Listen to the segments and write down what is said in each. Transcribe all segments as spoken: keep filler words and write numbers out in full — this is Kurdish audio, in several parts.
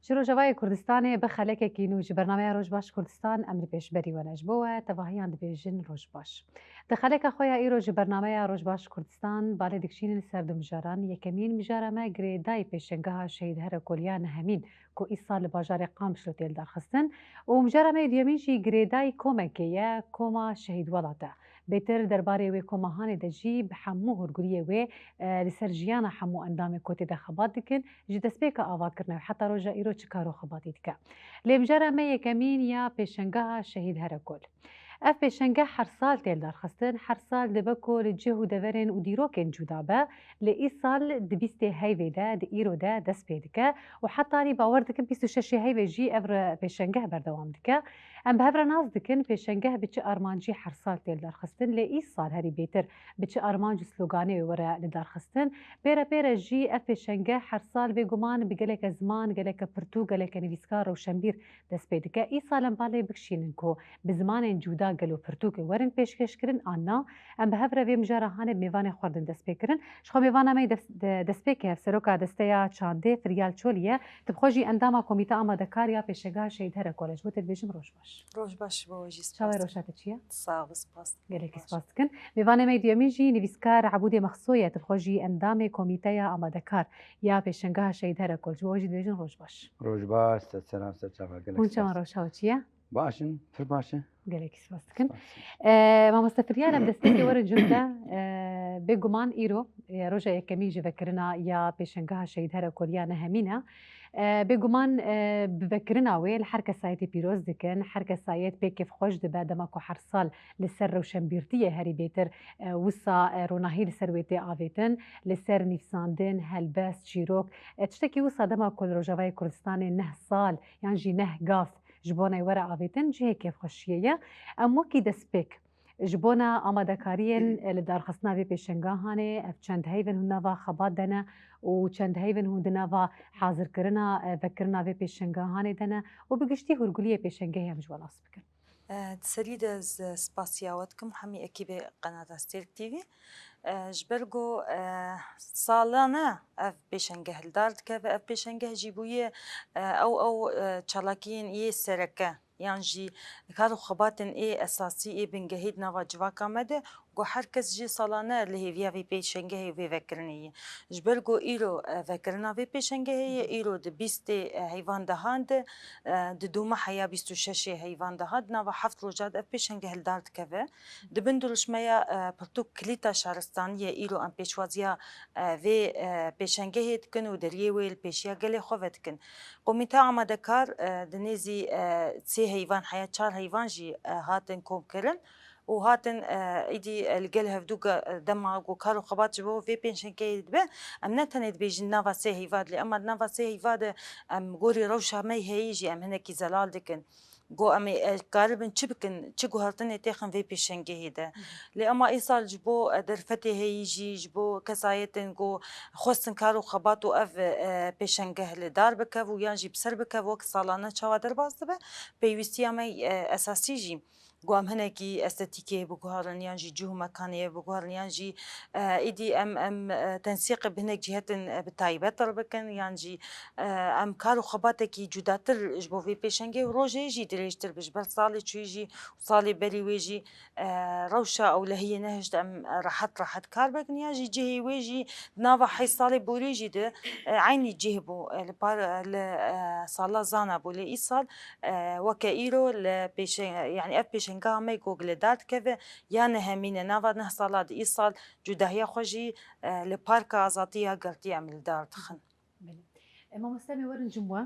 Ji Rojavayê Kurdistanê bi xelekekî nû ji bernameya Roj Baş Kurdistan em li pêşberî we ne. Ji bo we tevahiyan dibêjin roj baş. Di xeleka xwe ya îro ji bernameya Roj Baş Kurdistan balê dikişînin ser du mijaran. Yekemîn mijara me girêdayî pêşengeha Şehîd Herekol ya nehemîn ku îsal li bajarê Qamişlo tê lidarxistin û mijara me yê duyemîn jî girêdayî komekê ye, Koma Şehîd Welat e. Bêtir derbarê wê koma hanê de jî bi hemû hûrguliyê wê, e, li ser jiyana hemû endamê ku tê de xebat dikin, ji destpêka avakirina wê heta roja îro çi kar û xebatî dike. Lê mijara me yekemîn ya pêşengeha Şehîd Herekol. Ev pêşengeh her sal tê lidarxistin, her sal dibe ku li cih û deverên û dîrokên cuda be, lê îsal di bîstê heyvê de, di îro de dest pê dike û hetanî bawer dikim bîst û şeşê heyvê jî ev re pêşengeh berdewam dike. Em bi hev re nas dikin pêşengeh bi çi armancî her sal tê lidarxistin, lê îsal herî bêtir bi çi armanc û sloganê wê were lidarxistin. Pê re pê re jî ev pêşengeh her sal bêguman bi geleke ziman, geleke pirtûk, geleke nivîskar, rewşenbîr dest pê dike. Îsal em balê bikişînin ku bi zimanên cuda gelo pirtûk werin pêşkêşkirin an na. Em bi hev re vê mijara hanê bi mêvanê xwe re din dest pê kirin. Ji xwe mêvana me yê des-, de-, destpêkê hevseroka Desteya Çandê Firyal Çolî ye. Tu bi xwe jî endama Komîte Amadekar ya Pêşengeha Şehîd Herekol e. Ji bo te dibêjim roj baş. Roj baş ji bo we jî. Çawa ye, spas. Roja te çi ye? Sax be, spas. Gelekî spas dikin. Mêvanê me yê duyemîn jî nivîskar Ebûdê Mexso ye. Tu bi xwe jî endamê Komîteya Amadekar ya Pêşengeha Şehîd Herekol. Ji bo we jî dibêjin roj baş. Roj baş, ser selam, ser çava. Gelek spas. Hûn çawan, rewşa we çi ye? Baş in, pir baş e. Gelekî spas dikin. Spas. E, mamoste Firyal, em destpêkê werin cem te. E, bêguman îro, e, roja yekemîn ji vekirina ya Pêşengeha Şehîd Herekol ya nehemîn e. E, bêguman, e, bi vekirina wê li her kesayetê pîroz dikin, her kesayet pê kêfxweş dibe dema ku her sal li ser rewşenbîrtiyê herî bêtir, e, wisa, e, ronahî li ser wê tê avêtin, li ser nivîsandin, helbest, çîrok, e, tiştekî wisa dema ku li Rojavayê Kurdistanê neh sal yan jî neh gav ji bona wê were avêtin cihê kêfxweşiyê ye. Em wekî destpêk ji bona amadekariyên lidarxistina vê pêşengehanê, ev çend heyvên hûn nava xebat de ne û çend heyvên hûn di nava hazirkirina, e, vekirina vê pêşengehanê de ne û bi giştî hûrguliyê pêşengehê em ji we nas bikin. E, di serî de ez spasiya we dikim hemî ekîbê Qenata Stêrk T V. E, ji ber ku, e, salane ev pêşengeh li dar dikeve, ev pêşengeh jî bûye, e, ew, ew, e, çalakiyên yê sereke yan jî kar û xebatên ê esasî ê bingehî di nava civaka me de, ku her kes jî salane li hêviya vê pêşengehê û vê vekirinê ye. Ji ber ku îro, e, vekirina vê pêşengehê ye, îro di bîstê, e, heyvan dehan de, e, di dû meha ya bîst û şeşê heyvan dehan, di nava heft roja de ev pêşengeh li dar dikeve. Di bin dirûşmeya, e, pirtûk Kilîta Şaristaniyê îro em pêşwaziya, e, vê, e, pêşengehê dikin û deriyê wê li pêşiya gelê xwe ve dikin. Komîteya amadekar, e, di nêzî, e, sê heyvan heya çar heyvan jî, e, hatin komkirin û hatin, e, îdî, e, li gel hevdû ge-, e, dema ku kar û xebat ji bo vê pêşengehê dibe, em ne tenê dibêjin nava sê heyva de, lê ema di nava sê heyva de em gorî rewşa me heyî jî em hinekî zelal dikin. Ku em ê, e, karibin çi bikin, çi guhertinê têxin vê pêşengehê de. Lê ema îsal ji bo, e, derfetê heyî jî, ji bo kesayetên ku xwestin kar û xebat û ev, e, pêşengeh li dar bikev û yan jî bi ser bikev wek salane çawa derbas dibe, pêwîstiya me, e, esasî jî ku em hinekî estetîkê biguherin yan jî cih û mekanê biguherin yan jî, e, îdî em, em, e, tensîqê bi hinek cîhetin, e, bi taybet re bikin yan jî, e, em kar û xebatekî cudatir ji bo vê pêşengê û rojê jî dirêjtir bi ji ber salê çûyî jî û salê berî wê jî, e, rewşa ewlehiyê nehişt em rehet rehet kar bikin yan jî cihê wê jî di nava heyş salê borî jî de, e, eynî cih bû, e, li par, e, li, e, sala zana bû lê îsal, e, weke îro li pêşe-, yanî ev pêşengeha me ku li dar dikeve ya nehemîn e, nava neh sala di îsal cudahiya xwe jî, e, li Parka Azadî ya Girtî em li dar dixin. Belê. E, mamoste, em ê werin cem we.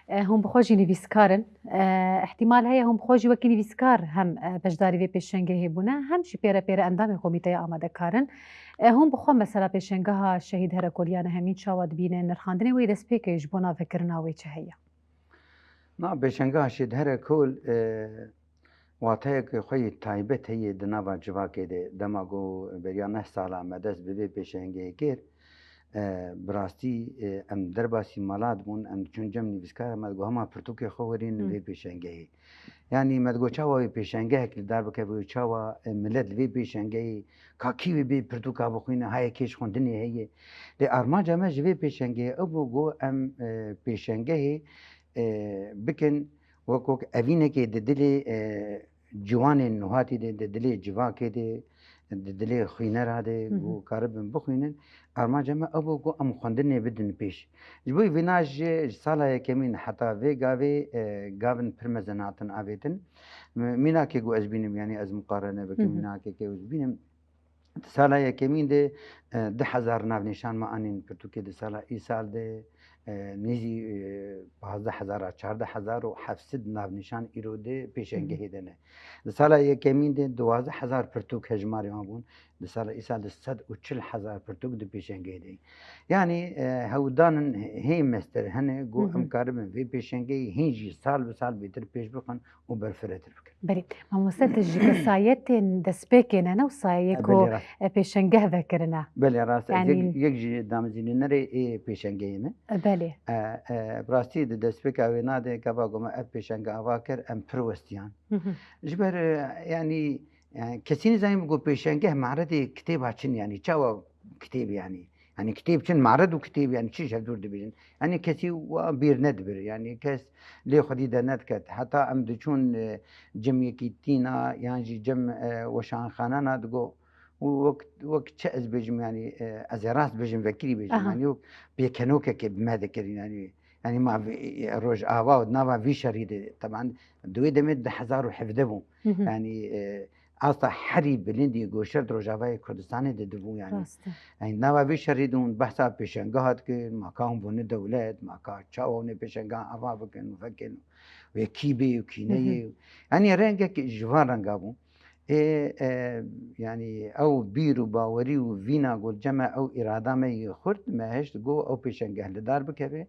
E, hûn bi xwe jî nivîskar in. E, îhtîmal heye hûn bi xwe jî wekî nivîskar hem, e, beşdarî vê pêşengehê bûne, hem jî pê re pê re endamê komîteya amadekar in. E, hûn bi xwe mesela pêşengeha Şehîd Herekol ya nehemîn çawa dibînin? Nirxandinê wê yê destpêkê ji bona vekirina wê çi heye? Na pêşengeha Şehîd Herekol, e, wateyeke xwe yê taybet heye di nava civakê de. Dema ku beriya neh sala me dest bi vê pêşengehê kir, e, bi rastî, e, em derbasî mala dibûn, em diçûn cem nivîskara me digot hema pirtûkê xwe werînin Hmm. vê pêşengehê. Yanî me digot çawa wê pêşengehek li dar bikeve û çawa, e, milet li vê pêşengehê ka kî wê bê pirtûka bixwîne, haya kê ji xwendinê heye. Lê armanca me ji vê pêşengehê ew bû ku em, e, pêşengehê e, bikin, wek, wek evînekê di dilê, e, ciwanên nuhatî de, di dilê civakê de, di dilê xwînera de, Hı hı. ku karibin bixwînin, armanca me ew bû ku em xwendinê bidin pêş. Ji bo vîna jî ji sala yekemîn heta vê gavê, e, gavin pir mezin hatin avêtin. M-, mînakê ku ez bînim, yanî ez muqarene bikim, Hı hı. mînakê ku ez bînim, Di sala yekemîn de, e, du hezar navnîşan me anîn pirtûkê, di sala îsal de, e, nêzî, e, pazdeh hezar a çardeh hezar û heft sed navnîşan îro di pêşengehê de ne. Di sala yekemîn de duwazdeh hezar pirtûk hejmarê wan bûn, di sala îsal de sed û çil hezar pirtûk di pêşengehê de. Yanî, e, hewdanin hê mestir hene, ku Hı hı. em karibin vê pêşengehê hîn jî sal bi sal bêtir pêş bixin û berfiretir bikin. Belê. Mamoste, tu ji kesayetên destpêkê ne, ne wisa yê E, ku, belê rast. e, pêşengeh vekirine. Belê rast. Ez Yanî yek, yek ji damezînînerê ê pêşengehê me. E, belê. E, e, bi rastî di destpêka wêna de gava ku me ev pêşengeh ava kir, em pir westiyan. Hı hı. Ji ber, e, yanî, yanî kesî nizanî ku pêşengeh meredê kitêba çin, yanî çawa kitêb, yanî. Yanî kitêb çin, mered û kitêb, yanî çi ji hevdûr dibêjin? Yanî kesî wa bîr nedibir. Yanî kes lê xwedî dernediket. Heta em diçûn, e, cem yekîtîna yan jî cem, e, weşanxanana digo, û wek, wek çi ez bêjim, yanî, e, ez ê rast bêjim, vekirî bêjim, Aha. yanî wek pêkenokekê bi me dikir, yanî, yanî ma vê, e, Rojava û nava vî şerî de, teban di wê demê du hezar û hevdeh bû. Hı hı. Yanî, e, asta herî bilindî ku şer di Rojavayê Kurdistanê de dibû, yanî. Rast e. Yanî nava vî şerî de hûn behsa pêşengeha dikin, ma ka hûn bûne dewlet, ma ka çawa hûn ê pêşengehan ava bikin û vekin, wê kî bê û kî Hı hı. neyê. Yanî rengek ji van renga bû. Ê, e, yanî ew bîr û bawerî û vîna ku li cem me, ew îrada me yê xurt, me hişt ku ew pêşengeh li dar bikeve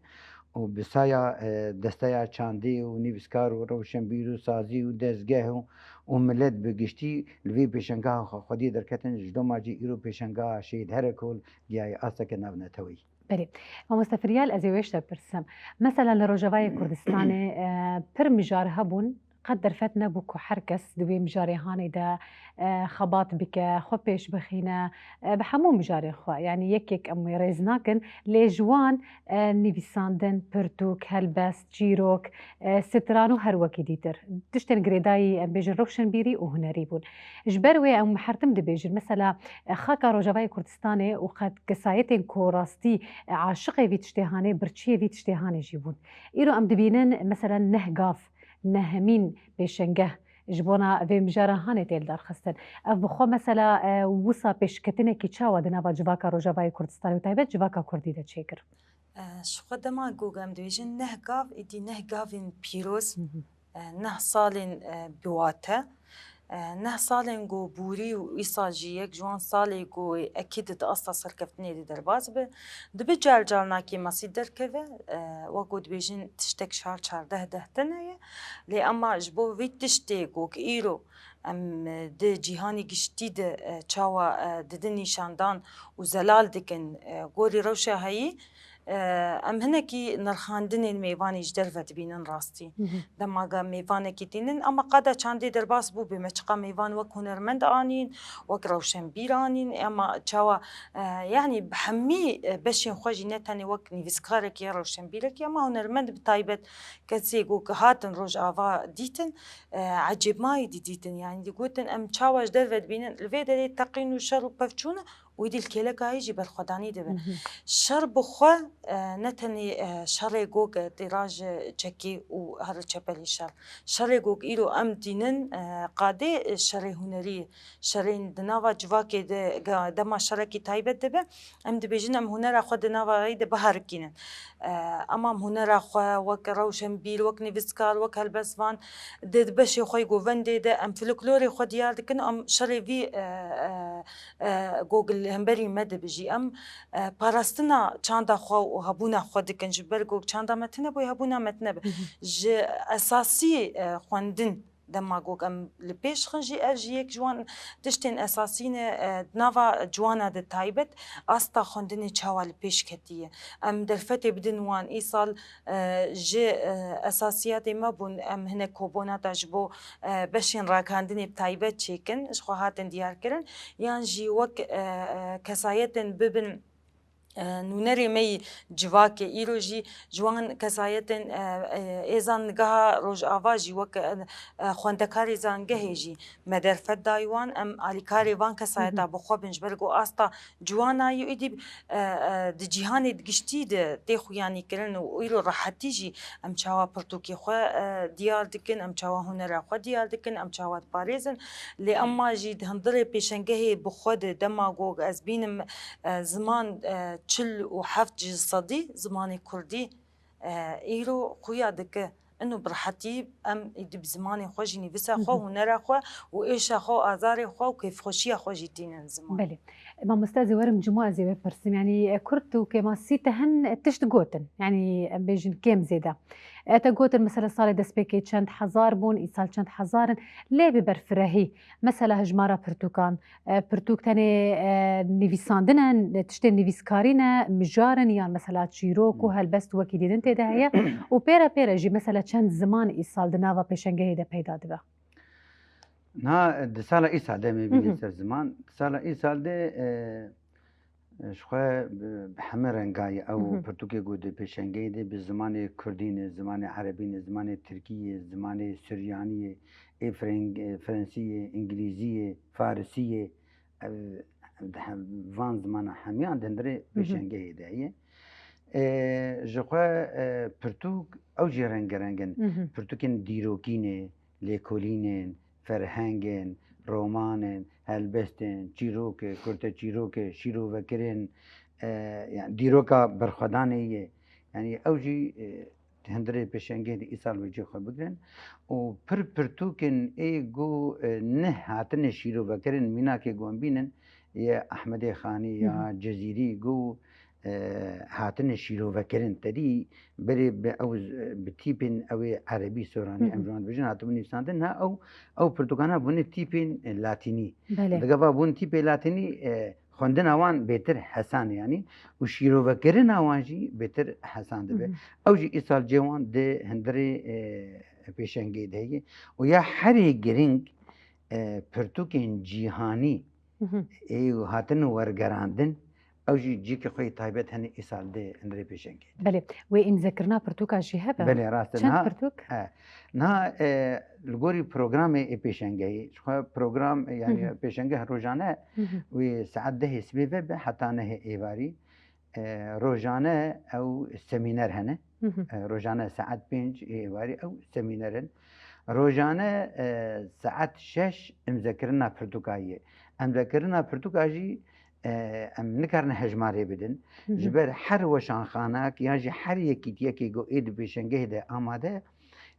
û bi saya, e, desteya çandê û nivîskar û rewşenbîr û sazî û dezgeh û, û milet bi giştî li vê pêşengeha xwe xwediyê derketin, ji doma jî îro pêşengeha Şehîd Herekol gihayê asteke navneteweyî. Belê. Mamoste Firyal, ez ê wê ji te pirsim. Mesela li Rojavayê Kurdistanê, e, pir mijar hebûn, qet derfet nebû ku her kes di wê mijarê hanê de, e, xebat bike, xwe pêş bixîne, e, bi hemû mijarên xwe. Yanî yek yek em wê rêz nakin, lê ji wan, e, nivîsandin, pirtûk, helbest, çîrok, e, stran û her wekî dîtir. Tiştên girêdayî, em bêjin, rewşenbîrî û hunerî bûn. Ji ber wê em her tim dibêjin, mesela, e, xaka Rojavayê Kurdistanê û qet kesayetên ku rastî, e, aşiqê vî tiştê hanê, birçiyê vî tiştê hanê jî bûn. Îro em dibînin, mesela, neh gav, nehemîn pêşengeh ji bona vê mijara hanê tê lidarxistin. Ev bi xwe, mesela, e, wisa pêşketinekî çawa di nava civaka Rojavayê Kurdistanê û taybet civaka Kurdî de çêkir? E, ji xwe dema ku em dibêjin neh gav, êdî neh gavên pîroz, Hı hı. e, neh salên, e, biwate, e, neh salên ku bûrî û îsal jî yek ji wan salê ku ekîd di asta serkeftinê de derbas be. Dibe cal cal nakê masî derkeve, e, wek ku dibêjin tiştek ji har çardeh deh tune ye. Lê ema ji bo vî tiştê ku îro em, e, di cîhanê giştî de, e, çawa, e, didin nîşandan û zelal dikin, e, gorî rewşa heyî, e, em hinekî nirxandinên mêvanê ji derve dibînin rastî. Hı hı. Dema ga mêvanekî tînin, ema qada çandê derbas bû bê me çiqa mêvan wek hunermend anîn, wek rewşenbîr anîn, ema çawa, e, yanî bi hemî, e, beşên xwe jî ne tenê wek nivîskarekî ya rewşenbîrekî, ema hunermend bi taybet kesê ku hatin Rojava dîtin, e, ecêbmayî dî dîtin. Yanî dî gotin em çawa ji derve dibînin, li vê derê teqîn û şer û pevçûn e û êdî li kêleka hê jî berxwedanî dibe. Hı hı. Şer bi xwe, e, ne tenê, e, şerê gog e, têra ji çekê û her çepelî şer. Şerê gog îro em dînin, e, qadê, e, şerê hunerî, şerên di nava civakê de, ga-, dema şerekî taybet dibe, em dibêjin em hunera xwe di nava wê de biherikînin. E, ema em hunera xwe wek rewşenbîr, wek nivîskar, wek helbestvan, di, di beşê xwe yê govendê de em folklorê xwe diyar dikin, em şerê vî, e, e, e, gog li hemberî me dibe jî. Em, e, parastina çanda xwe û hebûna xwe dikin, ji ber gog çanda me tune bûye, hebûna me tune be. Hı hı. Ji esasî, e, xwendin dema gog em li pêş xin jî, ev jî yek ji wan tiştên esasî ne, e, di nava ciwana de taybet asta xwendinê çawa li pêş ketiye. Em derfetê bidin wan îsal, e, ji, e, esasiyatê me bûn, em hinek kobonata ji bo, e, beşên ragihandinê bi taybet çêkin, ji xwe hatin diyarkirin, yan jî wek, e, e, kesayetên bibin, e, nûnerê me yî civakê îro jî ji wan kesayetên, e, e, êzan nigeha Rojava jî wek, e, e, xwendekarê zangehê jî me derfet dayî wan. Em alîkarê van kesayeta bi xwe bin, ji ber ku asta ciwana yî êdî, e, e, di cîhanê giştî de tê xuyanî kirin û îro rehetî jî em çawa pirtûkê xwe, e, diyar dikin, em çawa hunera xwe diyar dikin, em çawa diparêzin. Lê ema jî di hundirê pêşengehê bi xwe de dema ku ez bînim, e, ziman, e, çil û heft ji sedî zimanê kurdî, e, îro xuya dike. Ino bi rehetî em êdî bi zimanê xwe jî nivîsa xwe, hunera xwe û êşa xwe û azarê xwe û kêfxweşiya xwe jî tînin ziman. Belê. Mamoste, ez ê werim cuma, ez ê wê pirsim. Yanî, e, kurd û kêmasî te hin, e, tişt gotin. Yanî, em bêjin kêm zêde. E, te gotin mesela salê destpêkê çend hezar bûn, îsal çend hezar in. Lê bi berfirehî, mesela hejmara pirtûkan, e, pirtûk tenê, e, nivîsandin in, tiştên nivîskarî ne, mijar in yan mesela çîrok û helbest wekî dî din tê de heye û pêre pêre jî mesela çend ziman îsal di nava pêşengehê de peyda dibe? Niha di sala îsal de me bîne ser ziman. Di sala îsal de, e, e, ji xwe bi, bi heme renga ye. Ew pirtûkê ku di pêşengehê de bi zimanê kurdî ne, zimanê erebî ne, zimanê tirkî ye, zimanê suryanî ye, ê freng-, e, frensî ye, îngilîzî ye, farisî ye. Ev, ev di hem, van zimana hemiyan di hundirê pêşengehê de ye. E, ji xwe, e, pirtûk ew jî rengereng in. Pirtûkên dîrokî ne, lêkolînên, ferhengên, romanên, helbestên, çîrokê, kurteçîrokê, şîrovekirin, e, yani dîroka berxwedanê ye. Yani ew jî, e, di hundirê pêşengê de îsal wê cê xwe bigirin û pir pirtûkên ê ku, e, ne hatine şîrovekirin, mînakê ku em bînin, yê Ehmedê Xanî ya Cezîrî ku, e, hatine şîrovekirin. Tedî berê bi ew z-, bi tîpên ew ê erebî soranî, em ji wan dibêjin, hatibûn nivîsandin. Ha ew, ew pirtûkana bûne tîpên, e, latînî. Belê. Digava bûn tîpê latînî, e, xwendina wan bêtir hesan e, yanî û şîrovekirina wan jî bêtir hesan dibe. Ew jî îsal cê wan di hundirê, e, pêşengê de heye. Û ya herî girîng, e, pirtûkên cîhanî ê hatine wergerandin, ew jî cihekî xwe yê taybet hene îsal di hundirê pêşengê. Belê, wê îmzekirina pirtûka jî hebe? Belê, rast e. Çend pirtûk? E, niha, e, li gorî programê ê pêşengehê, ji xwe program, e, yani pêşengeh rojane wê saet dehê sibê vebe heta nehê êvarî. E, rojane ew semîner hene. E, rojane saet pênc ê êvarî ew semîner in. Rojane, e, saet şeş îmzekirina pirtûka ye. Îmzekirina pirtûka jî, e, em nikarin hejmarê bidin. Ji ber her weşanxanak yan jî her yekîtiyekê ku ê di pêşengehê de amade,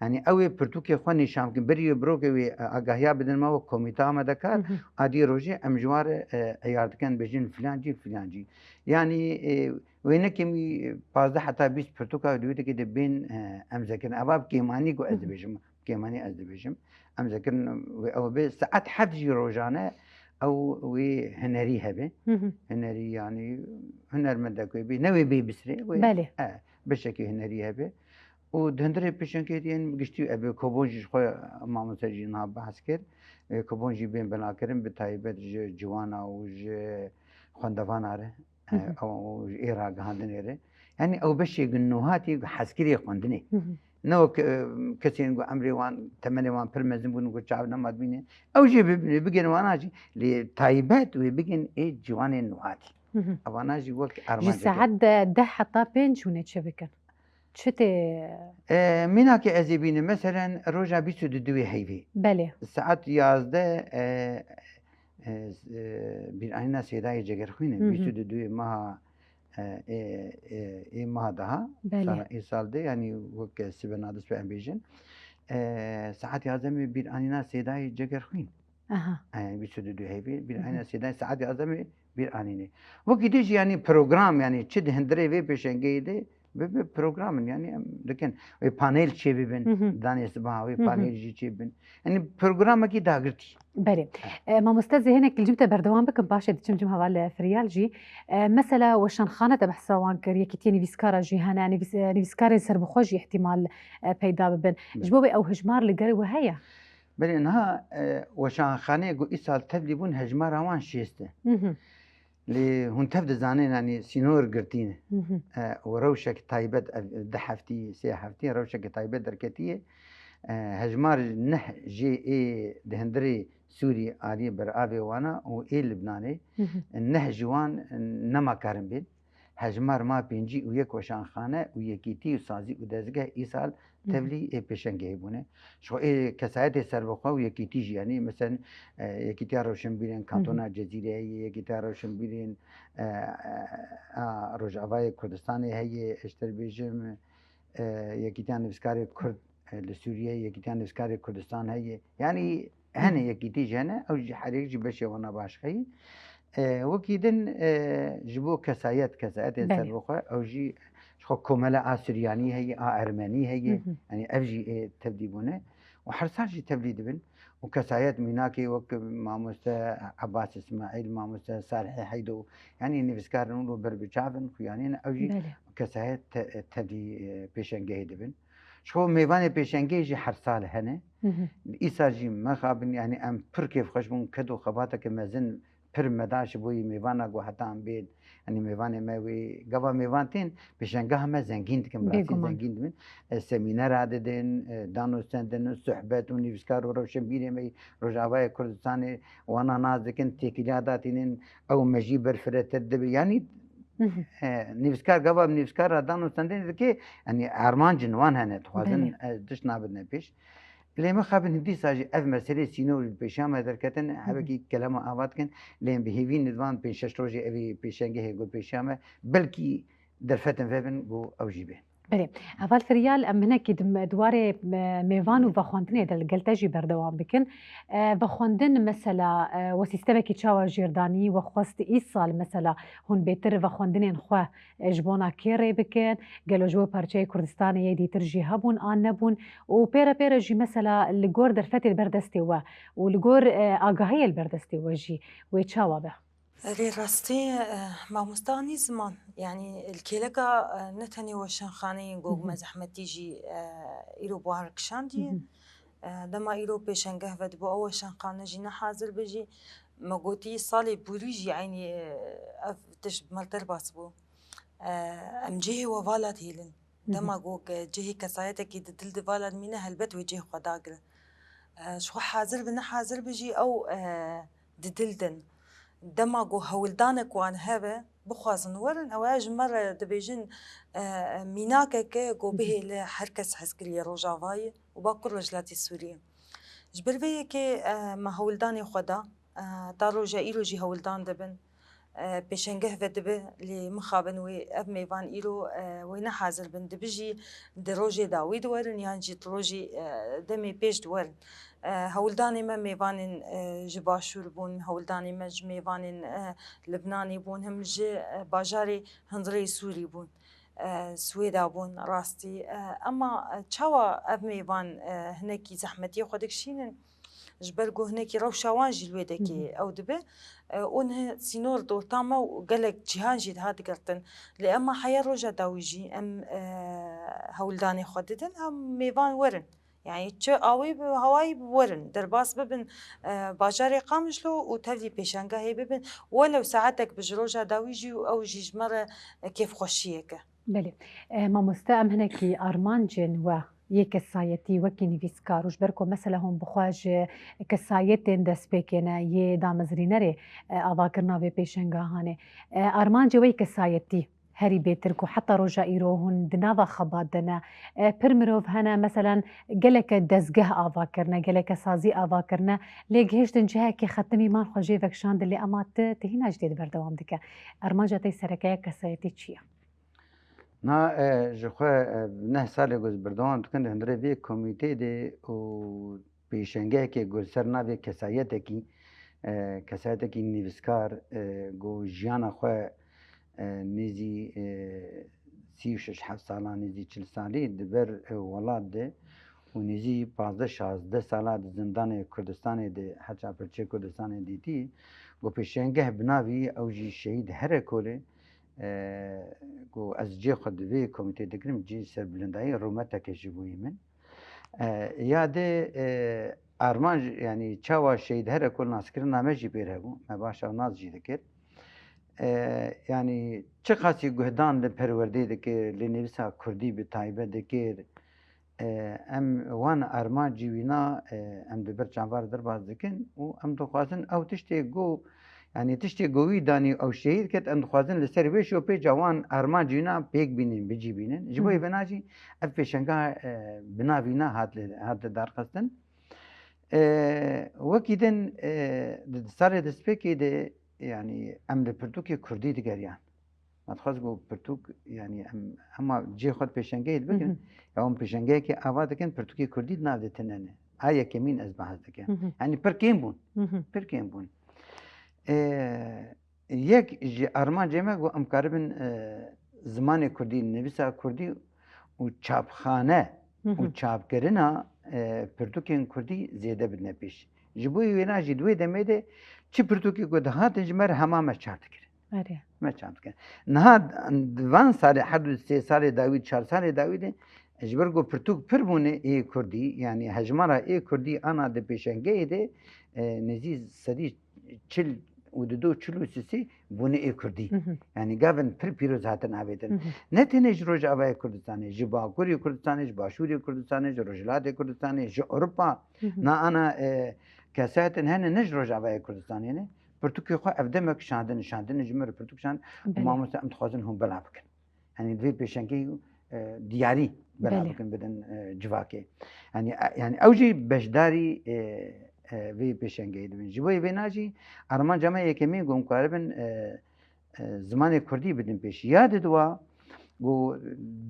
yanî ew ê pirtûkê xwe nîşan bikin. Berî wê birokê wê, e, agahiya bidin me wek komîte amadekar. Adî rojê em ji wan re, e, eyar dikin, bêjin filancî, filancî. Yanî, e, wê nekin wî pazdeh heta bîst pirtûka di wê dekê de bên, e, emzekirin. Eva bi kêmanî ku ez dibêjim. Kêmanî ez dibêjim. Em zekirin wê ew bê saet heft jî rojane ew wê hunerî hebe. Hunerî, yanî hunermendek wê bê, ne wê bê bisirê, wê, Belê. e, beşekî hunerî hebe. Û di hundirê pêşengehê yên giştî ebe kobon jî ji xwe mamoste jî niha behs kir. E, kobon jî bên binakirin, bi taybet ji ciwana û ji xwendevana re. E, ew ji ê ragihandinê re. Yanî ew beşê gunnohatî hezkirê xwendinê. Ne wek, e, kesên ku emrê wan, temenê wan pir mezin bûn ku çav nema dibîne. Ew jê bibîne, bigên wana jî. Lê taybet wê bigên ê ciwanên nuhatî. Evana jî wek Ji armancê saet de deh heta pênc hûn ê çi bikin? Çi tê? E, mînakê ez ê bînim, meselen roja bîst û du heyvê. Belê. Saet yazdeh, e, e, e, bîranîna Sêdayê Cegerxwîn e. Bîst û du meha, e, ê, ê, ê meha daha, Belê. sala, ê sal de, yanî wek sibe nadis be em bêjin. E, saet yazdeh me bîranîna Sêdayê Cegerxwîn. Aha. E, bîst û du heyvê, bîranîna Sêdayê saet yazdeh me bîranîne. Wekî dî jî yanî program, yanî çi di hundirê vê pêşengehê de bi, bi program in, yanî em dikin. Wê panel çê bibin, danê sibaha wê panel jî çê bibin. Yanî programekî dagirtî. Belê. E, mamoste, zê hinek li cim te berdewam bikim, paşê diçim cim heval Firyal jî. E, mesela weşanxane te behsa wan kir, yekîtiyê nivîskara jî hene, nivîs-, e, nivîskarên serbixwe jî ihtimal, e, peyda bibin. Belê. Ji bo wê ew hejmar li gel we heye? Belê, niha, e, weşanxaneyê ku îsal tevlî bûn, hejmara wan şêst e. Mhm. Lê hûn tev dizanin, yanî sînor girtî ne. E, û rewşek taybet, ev, du heftî, sê heftî rewşek taybet derketiye. E, hejmar neh jê ê di hundirê Sûrî aliyê beravê wana û ê Libnanê, neh ji wan nema karin bên. Hejmar ma pêncî û yek weşanxane û yekîtî û sazî û dezgeh îsal tevlî ê pêşengehê bûne. Ji xwe ê kesayetê serbixwe û yekîtî jî, yanî, meselen, e, Yekîtiya Rewşenbîrên Kantona Cezîrê heye, Yekîtiya Rewşenbîrên, e, e, a Rojavayê Kurdistanê heye, ez ji te re bêjim, e, Yekîtiya Nivîskarê Kurd, e, li Sûriyeyê, Yekîtiya Nivîskarê Kurdistan heye. Yanî, hene yekîtî jî hene, ew jî her yek jî beşê wana başqeyî. E, wekî din, e, ji bo kesayet, kesayetên serbixwe, ew jî ji xwe komele a Suryanî heye, a Ermenî heye. Yanî ev jî ê tevlî bûne. Û her sal jî tevlî dibin. Û kesayet mînakê wek mamoste Abbas Îsmaîl, mamoste Salihê Heydo, yanî nivîskarên wilo ber bi çav in, xuyanî ne, ew jî kesayet te-, tevlî, e, pêşengehê dibin. Ji xwe mêvanê pêşengehê jî her sal hene. Îsal jî mexabin, yanî em pir kêfxweş bûn, ked û xebateke mezin pir me da ji bo yî mêvana ku heta em bên, yanî mêvanê me wê gava mêvan tên, pêşengeha me zengîn dikin, bi rastî zengîn dibin. E, semînera didin, e, danûstendin, sohbet û nivîskar û rewşenbîrê me yî Rojavayê Kurdistanê wana nas dikin, têkiliya datînin, ew me jî ber firehtir dibe. Yanî, e, nivîskar gava nivîskar re danûstendinê dike, yanî armancên wan hene, dixwazin, e, tişt nabidine pêş. Lê mixabin dîsa jî ev meselê sînorî li pêşiya me derketin, hebekî kelama ava dikin, lê em bi hêvî ne di van pênc şeş rojê evî pêşengehê ku pêşiya me, belkî derfetin vebin ku ew jî bên. Belê. Heval Firyal, em hinekî di me-, di warê me-, mêvan û vexwendinê de li gel te jî berdewam bikin. E, vexwendin mesela, e, we sîstemekî çawa jêr danî, we xwest îsal mesela hûn bêtir vexwendinên xwe e, ji bona kê rê bikin? Gelo ji bo parçeyê Kurdistanê yê dîtir jî hebûn an nebûn? Û pê re pê re jî mesela li gor derfetê li ber destê we û li gor, e, agahiyê li ber destê we jî wê çawa be? Erê rastî, e, mamosta Nîzman, yanî li kêleka, e, ne tenê weşanxaneyên ku me zehmetî jî, e, îro bi wan re kişandiye. E, dema îro pêşengeh vedibo ew weşanxane jî ne hazir be jî, me gotî salê borî jî eynî, e, ev tişt bi me li derbas bû. E, em cihê we vala dihêlin. Dema ku ke cihê kesayetekî di dil de vala dimîne, helbet wê cihê xwe dagirin. E, ji xwe hazir bi, ne hazir bi jî ew, e, di dil din. Dema ku hewldanek wan hebe, bixwazin werin, ew e ji me re dibêjin, e, mînakeke ku bihêle her kes hezkiriyê Rojavayê û Bakur Rojhilatê Sûriyê. Ji ber vê yekê, e, me hewldanê xwe da. E, ta roja îro jî hewldan dibin. E, pêşengeh vedibe, lê mixabin wê ev mêvan îro, e, wê ne hazir bin. Dibe jî di rojê dawî diwerin yan jî di rojî, e, demê pêş diwerin. E, hewldanê me mêvanên, e, ji Başûr bûn, hewldanê me ji mêvanên, e, Libnanê bûn, him ji, e, bajarê hundirê Sûrî bûn. E, Swêda bûn rastî. E, ema, e, çawa ev mêvan, e, hinekî zehmetiyê xwe dikişînin? Ji ber ku hinekî rewşa wan jî li wê dekê ew dibe. E, û niha sînor di orta me û gelek cîhan jî dihat digirtin. Lê ema heya roja dawî jî em, e, hewldanê xwe didin, em mêvan werin. Yanî çi awê bi hewayî bi werin, derbas bibin, e, bajarê Qamişlo û tevlî pêşangehê bibin. Welew saetek bi ji roja dawî jî û ew jî ji me re, e, kêfxweşiyek e. Belê. E, mamoste, em hinekî armancên we yê kesayetî wekî nivîskar û ji ber ku mesela hûn bi xwe ji kesayetên destpêkê ne, yê damezrînerê, e, avakirina vê pêşengehanê. E, armancê we yê kesayetî herî bêtir ku heta roja îro hûn di nava xebat de ne. E, pir mirov hene, meselen, geleke dezgeh ava kirine, geleke sazî ava kirine, lê gihiştin cihekê xetimî man xwe jê vekişandin, lê ema tu, tu hîna jî tê di berdewam dike. Armanca te yê sereke ya kesayetî çi ye? Na, e, ji xwe, e, neh salê ku ez berdewam dikim di hundirê vê komîteyê de û pêşengehekê ku li ser navê kesayetekî, e, kesayetekî nivîskar, e, ku jiyana xwe, e, nêzî, e, sî û şeş heft salan, nêzî çil salî di ber, e, welat de û nêzî pazdeh şazdeh sala di zindanê Kurdistanê de, her çar parçeyê Kurdistanê dîtî, ku pêşengeh bi navî ew jî Şehîd Herekolê, e, ku ez cihê xwe di vê komîtê digirim, cihê serbilindayî rûmeteke ji bo yî min. E, ya dê, e, armanc, yanî çawa Şehîd Herekol naskirina me jî pêr hebû, me baş ew nas jî dikir. E, yanî çiqasî guhdan li perwerdê dikir, li nivîsa kurdî bi taybet dikir, e, em wan armancî wîna, e, em di ber çavar derbas dikin û em dixwazin ew tiştê ku, yanî tiştê ku wî danî ew şehîd ket, em dixwazin li ser vê şopê ca wan armancî wîna pêk bînin, bicî bînin. Ji bo Hı. vêna jî ev pêşenga, e, bi nav wîna hat li, hat lidarxistin. E, wekî din, e, di salê destpêkê de, yanî em li pirtûkê kurdî digeriyan. Me dixwest ku pirtûk, yanî em hema cihê xwe di pêşengehê de bikin, Hı hı. ya hûn pêşengehekê ava dikin, pirtûkê kurdî di nav de tune ne. A yekemîn ez behs dikim. Hı hı. Yanî pir kêm bûn. Hı hı. Pir kêm bûn. E, yek ji armancê me ku em karibin, e, zimanê kurdî, nivîsa kurdî û çapxane Hı hı. û çapkirina, e, pirtûkên kurdî zêde bidine pêş. Ji bo wêna jî di wê demê de çi pirtûkê ku dihatin ji me re hema me çap dikirin. Erê. Me çap dikirin. Niha di van salê, her du sê salê dawî, çar salê dawî de ji ber ku pirtûk pir bûne ê kurdî, yanî hejmara ê kurdî ana di pêşengehê de, e, nêzî sedî çil û dido, çil û sisî bûne ê kurdî. Hı hı. Yanî gavin pir pîroz hatin avêtin. Hı hı. Ne tenê ji Rojavayê Kurdistanê, ji Bakurê Kurdistanê, ji Başûrê Kurdistanê, ji Rojhilatê Kurdistanê, ji Ewropa, Hı hı. na ana, e, kesayetin hene ne ji Rojavayê Kurdistanê ne. Pirtûkê xwe ev demek şandin, şandin ji min re pirtûk şand û Belê. mamoste em dixwazin hûn bela bikin. Yanî di vê pêşengê, e, diyarî bela Belê. bikin bidin, e, civakê. Yanî, e, yanî ew jî beşdarî, e, e, vê pêşengeyê dibin. Ji bo vêna jî armanca me yekemîn ku em karibin, e, e, zimanê kurdî bidin pêşî. Ya diduwa ku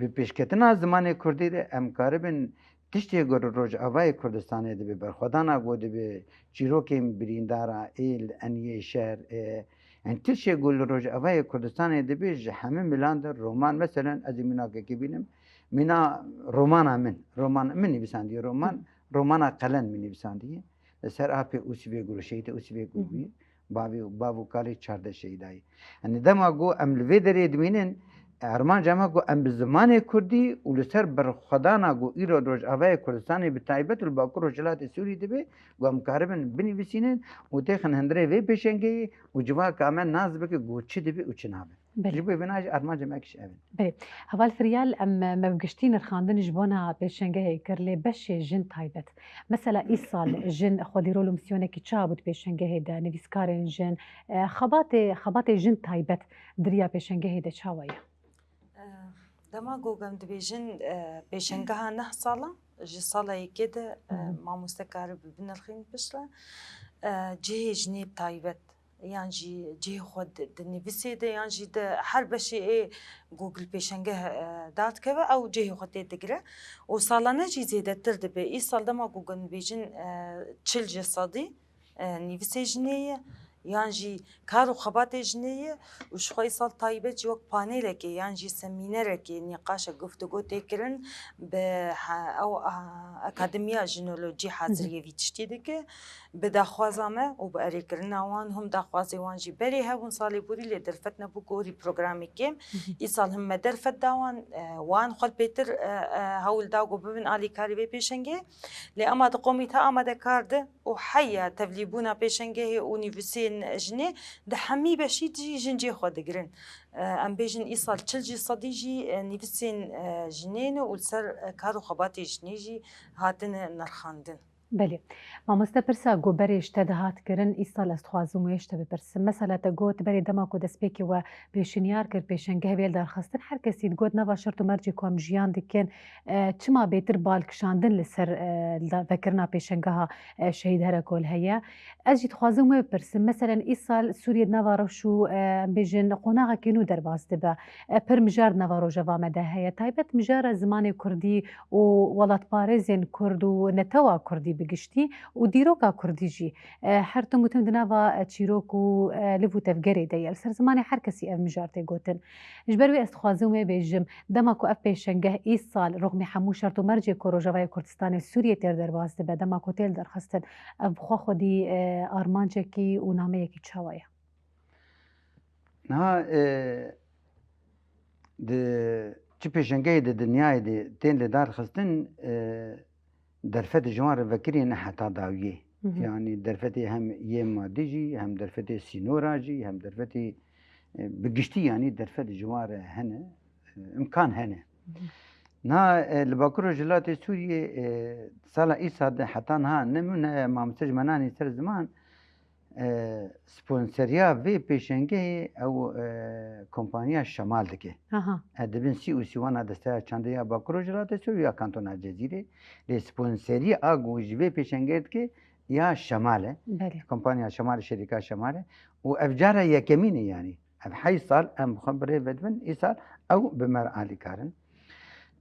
bi pêşketina zimanê kurdî de em karibin tiştê ku li Rojavayê Kurdistanê dibe, berxwedana ku dibe, çîrokên birîndara, êl, eniyê şer, e, yanî tiştê ku li Rojavayê Kurdistanê dibe ji hemî milan de roman, meselen ez ê mînakekê bînim, mîna romana min, roman min nivîsandiye roman, Hı. romana Qelen min nivîsandiye. Li ser apê Ûsîvê Gurû, şehîdê Ûsîvê Gurû Hı hı. bî, bavê, bav û kalê çardeh şehîdayî. Yanî dema ku em li vê derê dimînin, armanca me ku em bi zimanê kurdî û li ser berxwedana ku îro Rojavayê Kurdistanê bi taybet û li Bakur Rojhilatê Sûrî dibe, ku em karibin binivîsînin û têxin hundirê vê pêşengeyê û civaka me nas bike ku çi dibe û çi nabe. Belê. Ji bo vêna jî armanca me kişî ev in. Belê. Heval Firyal, em, me bi giştî nirxandin ji bona pêşengehê kir, lê beşê jin taybet. Mesela îsal jin xwedî rol û misyonekî çawa bû di pêşengehê de, nivîskarên jin, e, xebatê, xebatê jin taybet di riya pêşengehê de çawa ye? E, dema ku em dibêjin, e, pêşengeha neh salan, ji sala yekê de, e, Hı hı. mamoste karibe binirxîn piştre, e, cihê jinê taybet, yan jî cihê xwe di, di nivîsê de, yan jî di her beşê ê ku li pêşengeh, e, derdikeve, ew cihê xwe tê digire. Û salane jî zêdetir dibe. Îsal dema ku em dibêjin, e, çil ji sedî, e, nivîsê jinê ye, yan jî kar û xebatê jinê ye û ji xwe îsal taybet jî wek panelekê yan jî semînerekê nîqaşe guftûgo tê kirin bi he-, ew, a, Akademiya Jinolojî Hı hı. haziriyê vî tiştî dike. Bi daxwaza me û bi erêkirina wan, hûn daxwazê wan jî berê hebûn salê borî lê derfet nebû gorî programê kêm. Hı hı. Îsal him me derfet da wan, e, wan xwe pêtir, e, e, hewl da ku bibin alîkarî vê pêşengê. Lê ema di komîta amadekar de û heya tevlîbûna pêşengehê û nivîsên jinê di hemî beşî jî jin cê xwe digirin. E, em bêjin îsal çil jî sedî jî, e, nivîsên, e, jinê ne û li ser, e, kar û xebatê jinê jî hatine nirxandin. Belê. Mamoste, pirsa ku berê ji te dihat kirin, îsal ez dixwazim wê ji te bipirsim. Mesela te got, berê dema ku destpêkê we pêşinyar kir, pêşengeh bê lidarxistin, her kesî digot, nava şert û mercê ku em jiyan dikin, e, çima bêtir bal kişandin li ser, e, li da-, vekirina pêşengeha, e, Şehîd Herekol heye? Ez jî dixwazim wê bipirsim. Meselen, îsal Sûriyê di nava rewş û, e, em bêjin, qonaxekî nû derbas dibe. E, pir mijar di nava rojeva me de heye. Taybet mijara zimanê kurdî û welatparêzên kurd û netewa kurdî bi giştî û dîroka kurdî jî, e, her tim û tim di nava, e, çîrok û, e, liv û tevgerê de ye. Li ser zimanê her kesî ev mijar tê gotin. Ji ber wê ez dixwazim wê bêjim, dema ku ev pêşengeh îsal rûxmî hemû şert û mercê ku Rojavayê Kurdistanê Sûriyê têr derbas dibe, dema ku tê lidarxistin, ev bi xwe xwedî, e, armancekî û nameyekî çawa ye? Niha, e, di çi pêşengehê di dinyayê de tên lidarxistin, e, derfet ji wan re vekirî ne heta dawiyê. Hı hı. Yanî derfetê hem yê madî jî, hem derfetê sînora jî, hem derfetê, E, bi giştî yanî derfet ji wan re hene, e, imkan hene. Na, e, li Bakur Rojhilatê Sûriyê, e, sala îsal de heta niha nemûne mamoste ji me nanî ser ziman, e, sponseriya vê pêşengehê ew, e, kompaniya Şemal dike. Aha. E, di bin sî û sîwana Desteya Çandê ya Bakur Rojhilatê Sûriyê ya Kantona Cezîrê. Lê sponseriya a ku ji vê pêşengehê dike ya Şemal e. Belê. Kompaniya Şemal, şerîka Şemal e. Û ev cara yekemîn e yanî. Ev heyş sal em bi xwe bi rê ve dibin, îsal ew bi me re alîkar in.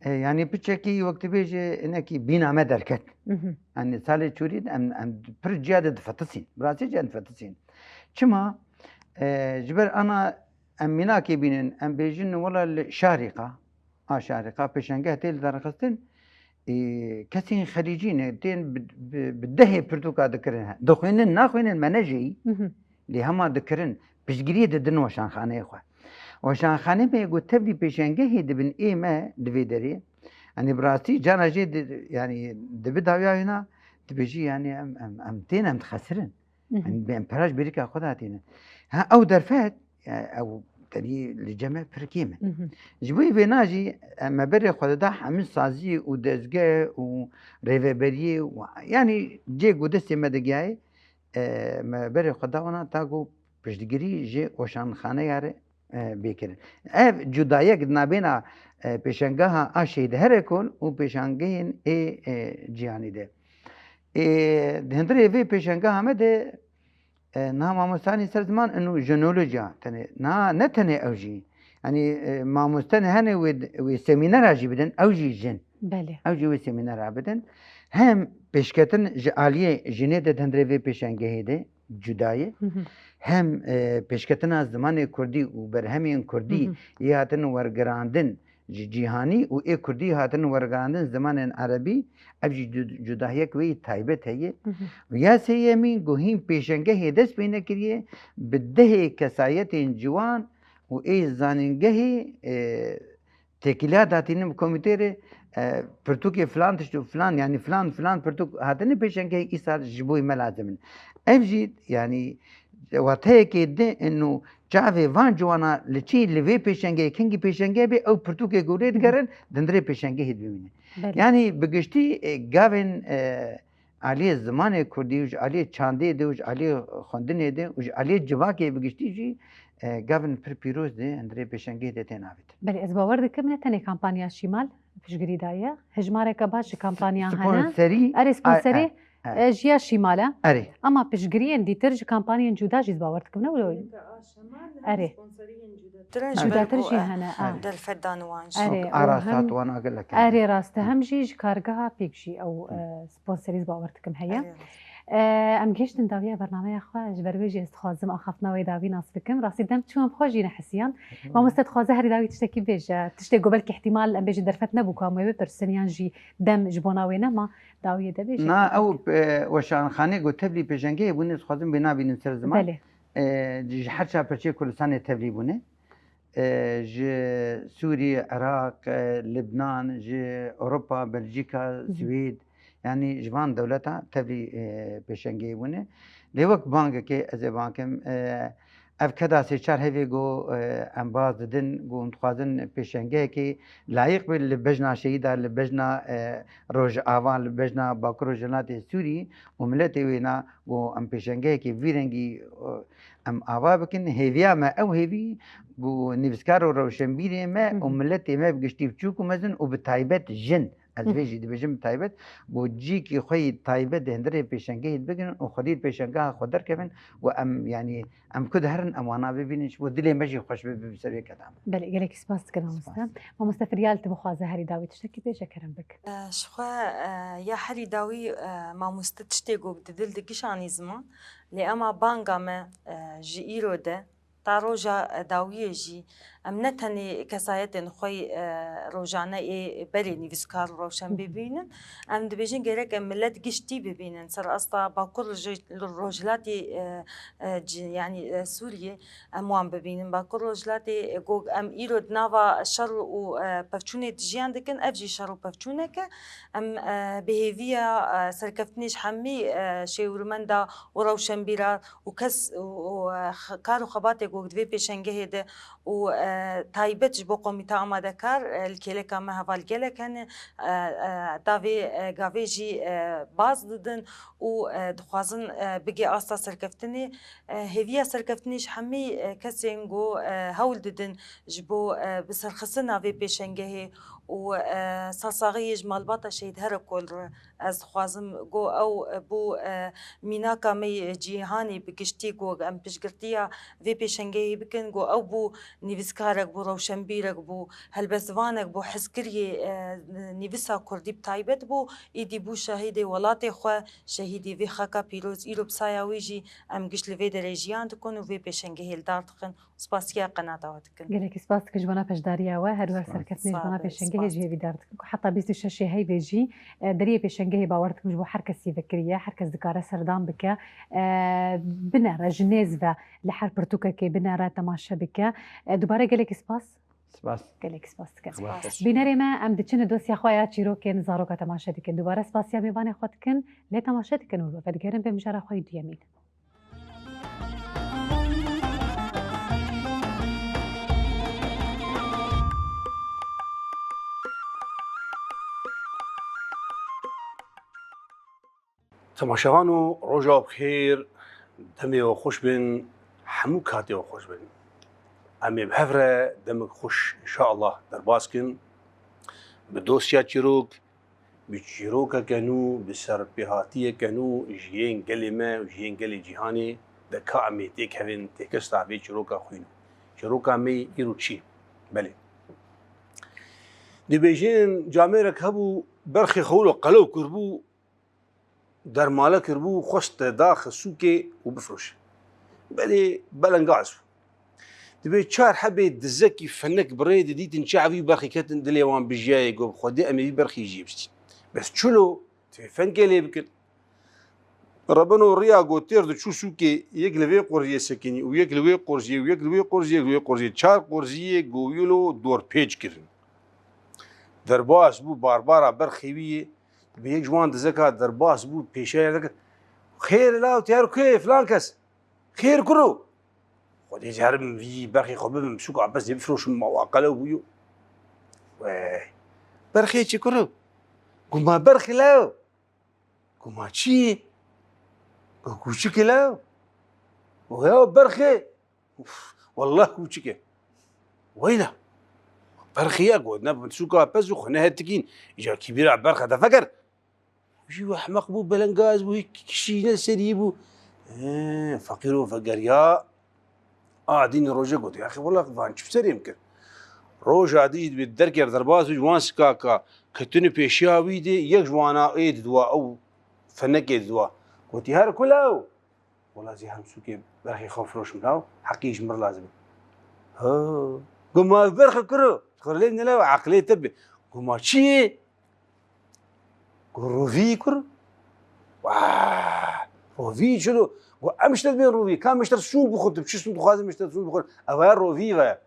E, yanî piçekî wek tu bêjî, hinekî bîna me derket. Mhm. Yanî salê çûrî em, em pir ciya de difetisîn. Bi rastî ciya difetisîn. Çima? E, ji ber ana em mînakê bînin, em bêjin wela li Şarîqa, a Şarîqa pêşengeh tê li derxistin, e, kesên xelîcî ne, tên bi, bi, bi dehê pirtûka dikirin. Dixwînin, naxwînin, me nejêyî. Mhm. Lê hema dikirin, piştgiriyê didin weşanxaneyê xwe. Weşanxanê me ku tevlî pêşengehê dibin ê me di vê derê. Yanî bi rastî cana jê di, yanî dibi dawiya wêna, dibêjî yanî em, em, em tên em dixesirin. Mhm. Yanî em pera ji bêrîka xwe de hatîne. Ha ew derfet, e, ew tenî li cem me pir kêm e. Mhm. Ji bo vêna jî, e, me berê xwe dida hemî sazî û dezgeh û rêveberiyê û, yanî cê ku destê me digihayê, e, me berê xwe da wana ta ku piştgirî ji weşanxaneya re, e, bê kirin. Ev cudayek di nabêna, e, pêşangeha a Şehîd Herekol û pêşangehên ê, e, cîhanî de. Ê, di hundirê vê pêşangeha me de, e, niha mamostanî ser ziman û jenolojiya tenê, niha ne tenê ew jî. Yanî, e, mamoste ne hene wê, wê semînera jî bidin, ew jî jin. Belê. Ew jî wê semînera bidin. Hem pêşketin ji aliyê jinê de di hundirê vê pêşangehê de cuda ye, Hı hı. hem, e, pêşketina zimanê kurdî û berhemên kurdî Hı hı. yê hatin wergirandin ji cîhanî û ê kurdî hatin wergirandin zimanên erebî, ev jî cu-, cudahiyek wê yî taybet heye. Hı hı. Û ya sêyemîn ku hîn pêşengehê dest pê nekiriye, bi dehê kesayetên ciwan û ê zanîngehê, e, têkiliya datînin bi komîtê re, e, pirtûkê filan tişt û filan, yanî filan, filan pirtûk hatine pêşengehê îsal ji bo me lazim in. Ev jî, yanî, wateyekê di in û çavê van ciwana li çî, li vê pêşengehê, kengî pêşengehê bê, ew pirtûkê ku lê digerin, di hundirê pêşengehê dibimîne. Belê. Yanî, bi giştî, e, gavên, e, aliyê zimanê kurdî û ji aliyê çandê de û ji aliyê xwendinê de û ji aliyê civakê bi giştî jî, e, gavin pir pîroz de hundirê pêşengehê de tên avêtin. Belê, ez bawer dikim ne tenê kampanya Şîmal piştgirî daye. Hejmareke baş ji kampanyan hene. Sponserî, Erê, sponserî, a, a, a. e, ji ya Şîmal e. Erê. Ama piştgiriyên dîtir ji kampanyên cuda jî ez bawer dikim, ne wilo? Çunke a Şemal hem Erê. sponseriyên cuda. Cudatir jî hene, a. Derfet dan wan jî. Erê, Çok û arasat hem wan a gelek hene. Erê, rast e. Hı. Hem jî ji kargeha pêk jî ew, Hı. e, sponserî ez bawer dikim heye. Erê, rast. E, em gihiştin dawiya bernameya xwe, ji ber wê jî ez dixwazim axaftina wê dawî nas bikim. Rastî dem çû em xwe jî nehisiyan. Hı. Mamoste dixwaze herî dawî tiştekî bêje. Tiştê ku belkî ihtimal em bêjin derfet nebû ku em wê bipirsin yan jî dem ji bona wê nema, dawiyê de bêje. Na, ew, e, weşanxanê ku tevlî pêşengehê bûne, ez dixwazim bê nabînim ser ziman. Belê. E, ji her çar perçeyê Kurdistanê tevlî bûne. E, ji Sûrî, Iraq, e, Libnan, ji Ewropa, Belcîka, Hı hı. Swêd, yanî ji van dewleta tevlî, e, pêşengehê bûne. Lê wek bangekê ez ê bang kim, e, ev keda sê çar hevê ku, e, em baz didin, ku em dixwazin pêşengehekê layiq be li bejna şehîda, li bejna, e, Rojava, li bejna Bakur Rojhilatê Sûrî û miletê wê na, ku em pêşengehekê vî rengî, e, em ava bikin. Hêviya me ew hêvî ku nivîskar û rewşenbîrê me Hı hı. û miletê me bi giştî biçûk û mezin û bi taybet jin, ez Hı hı. vê jî dibêjim bi taybet, ku cîkî xwe yî taybet di hundirê pêşengehê de bigrin û xwedî di pêşengeha xwe derkevin û em, yanî, em ku diherin em wana bibînin, ji bo dilê me jî xweş bibe bi ser wê keda me. Belê, gelekî spas dikim, mamoste. Spas. Mamoste Firyal, tu bixwaze herî dawî tiştekî bêje, kerem bik. E, ji xwe, e, ya herî dawî, e, mamoste tiştê ku di dil digişanî ziman, lê ema banga me, e, ji îro de, ta roja, e, dawiyê jî, Em ne tenê kesayetên xwe yê, e, rojane ê berê nivîskar û rewşenbîr bibînin, em dibêjin gerek em milet giştî bibînin, ser asta Bakur Roj-, Rojhilatê, e, e, ci-, yanî, e, Sûriyê, em wan bibînin. Bakur Rojhilatê, e, ku em îro di nava şer û, e, pevçûnê de jiyan dikin, ev jî şer û pevçûnek e. Em, e, bi hêviya, e, serkeftinê ji hemî, e, şêwirmenda û rewşenbîra û kes û, û, e, x-, kar û xebatê ku di vê pêşengehê de û, e, taybet ji bo komîta amadekar, e, li kêleka me heval gelek hene, e, e, da vê, e, gavê jî, e, baz didin û, e, dixwazin, e, bigê asta serkeftinê. E, hêviya serkeftinê ji hemî, e, kesên ku, e, hewl didin ji bo, e, biserxistina vê pêşengehê û, e, sersaxiyê ji malbata Şehîd Herekol re. Ez dixwazim ku ew, e, bû, e, mînaka me yê cîhanê bi giştî ku em piştgirtiya vê pêşengehê bikin, ku ew bû nivîskarek bû, rewşenbîrek bû, helbestvanek bû, hizkiriyê, e, nivîsa kurdî bi taybet bû, îdî bû şehîdê welatê xwe, şehîdê vê xaka pîroz. Îro bi saya wî jî em giş li vê derê jiyan dikin û vê pêşengehê li dar dixin. Spasiya qenata we dikin. Gelekî spas dikin ji bona beşdariya we. Her wer serkeftinê ji bona pêşengehê jî hêvîdar dikin ku heta bîst û şeş ê heyvê jî, e, deriyê pêşengehê bawer dikim ji bo her kesî vekirî ye. Her kes dikare serdam bike. E, binere ji nêz ve li her pirtûkekê binere temaşe bike. E, dubare gelekî spas. Spas. Gelekî spas dikin. Spas. Bînerê me, em diçin li dosya xwe ya çîrokên zaroka temaşe dikin. Dubare spasiya mêvanê xwe dikin. Lê temaşe dikin û vedigerin bi mijara xwe yê duyemîn. Temaşevano, roja we bi xêr, demê we xweş bin, hemû katê we xweş bin. Em ê bi hev re demek xweş, înşallah, derbas kin. Bi dosya çîrok, bi çîrokeke nû, bi serpêhatiyeke nû ji yên gelê me û ji yên gelê cîhanê de ka em ê têkevin, têkesta vê çîroka xwîn. Çîroka me yê îro çi? Belê. Dibêjin camêrek hebû, berxê xwe wilo qelew kiribû, dermale kiribû, xwest te daxe sûkê û bifiroşe. Belê belengaz bû. Dibê çar hebê dizekî fenek bi rê de dîtin çavî berxî ketin dilê wan bijiyayê, got, "Xwedê em ê vî berxî jî bistîn." Bes çilo, tê fenkê lê bikin. Rebeno riya got têr diçû sûkê, yek li vê qorziyê sekinî û yek li wê qorziyê û yek li wê qorziyê, yek li wê qorziyê. Çar qorziyê got wilo dorpêç kirin. Derbas bû, barbara berxê wî yê. Bi yek ji wan dizeka derbas bû, pêşiya dike. "Xêr law, tiyar ku ye, filan kes? Xêr kuro?" "Xwedê carim vî berxê xwe bibim, sûka pez dê bifroşim, ma wa qelew bûyo." "Wey, berxê çi kuro?" "Guma berxê law." "Guma çi ye?" "Gu kûçik e law." "Wey berxê." "Uf, wallah kûçik e." "Weyla. Berxê ye," got, "ne sûka pez û xwe nehetikîn. Îca kîbîra berxe te vekir." Jî wehmeq bû, belengaz bû, hîk kişîne serî bû. He, feqîro vegeriya. A dîn roje got, "Yaxî, wela van çi serê min kir?" Roja dî jî dibê derker derbas bû, ji wan sikaka ketine pêşiya wî dê, yek ji wana ê didiwa, ew fenekê didiwa. Gotî, "Her kula ew." Wela zî hem sûkê berxê xwe firoşim law, heqî ji mir lazim e. Ha. Guma berxe kuro, xwe lê nelaw, eqlê te bi. Guma çi ye? Got, "Rovî kur." Wah! Rovî çilo? Got, "Em ji te dibên rovî. Ka em ji te sûn bixwin, tu çi sûn dixwazin em ji te sûn bixwin? Ev aya rovî ve."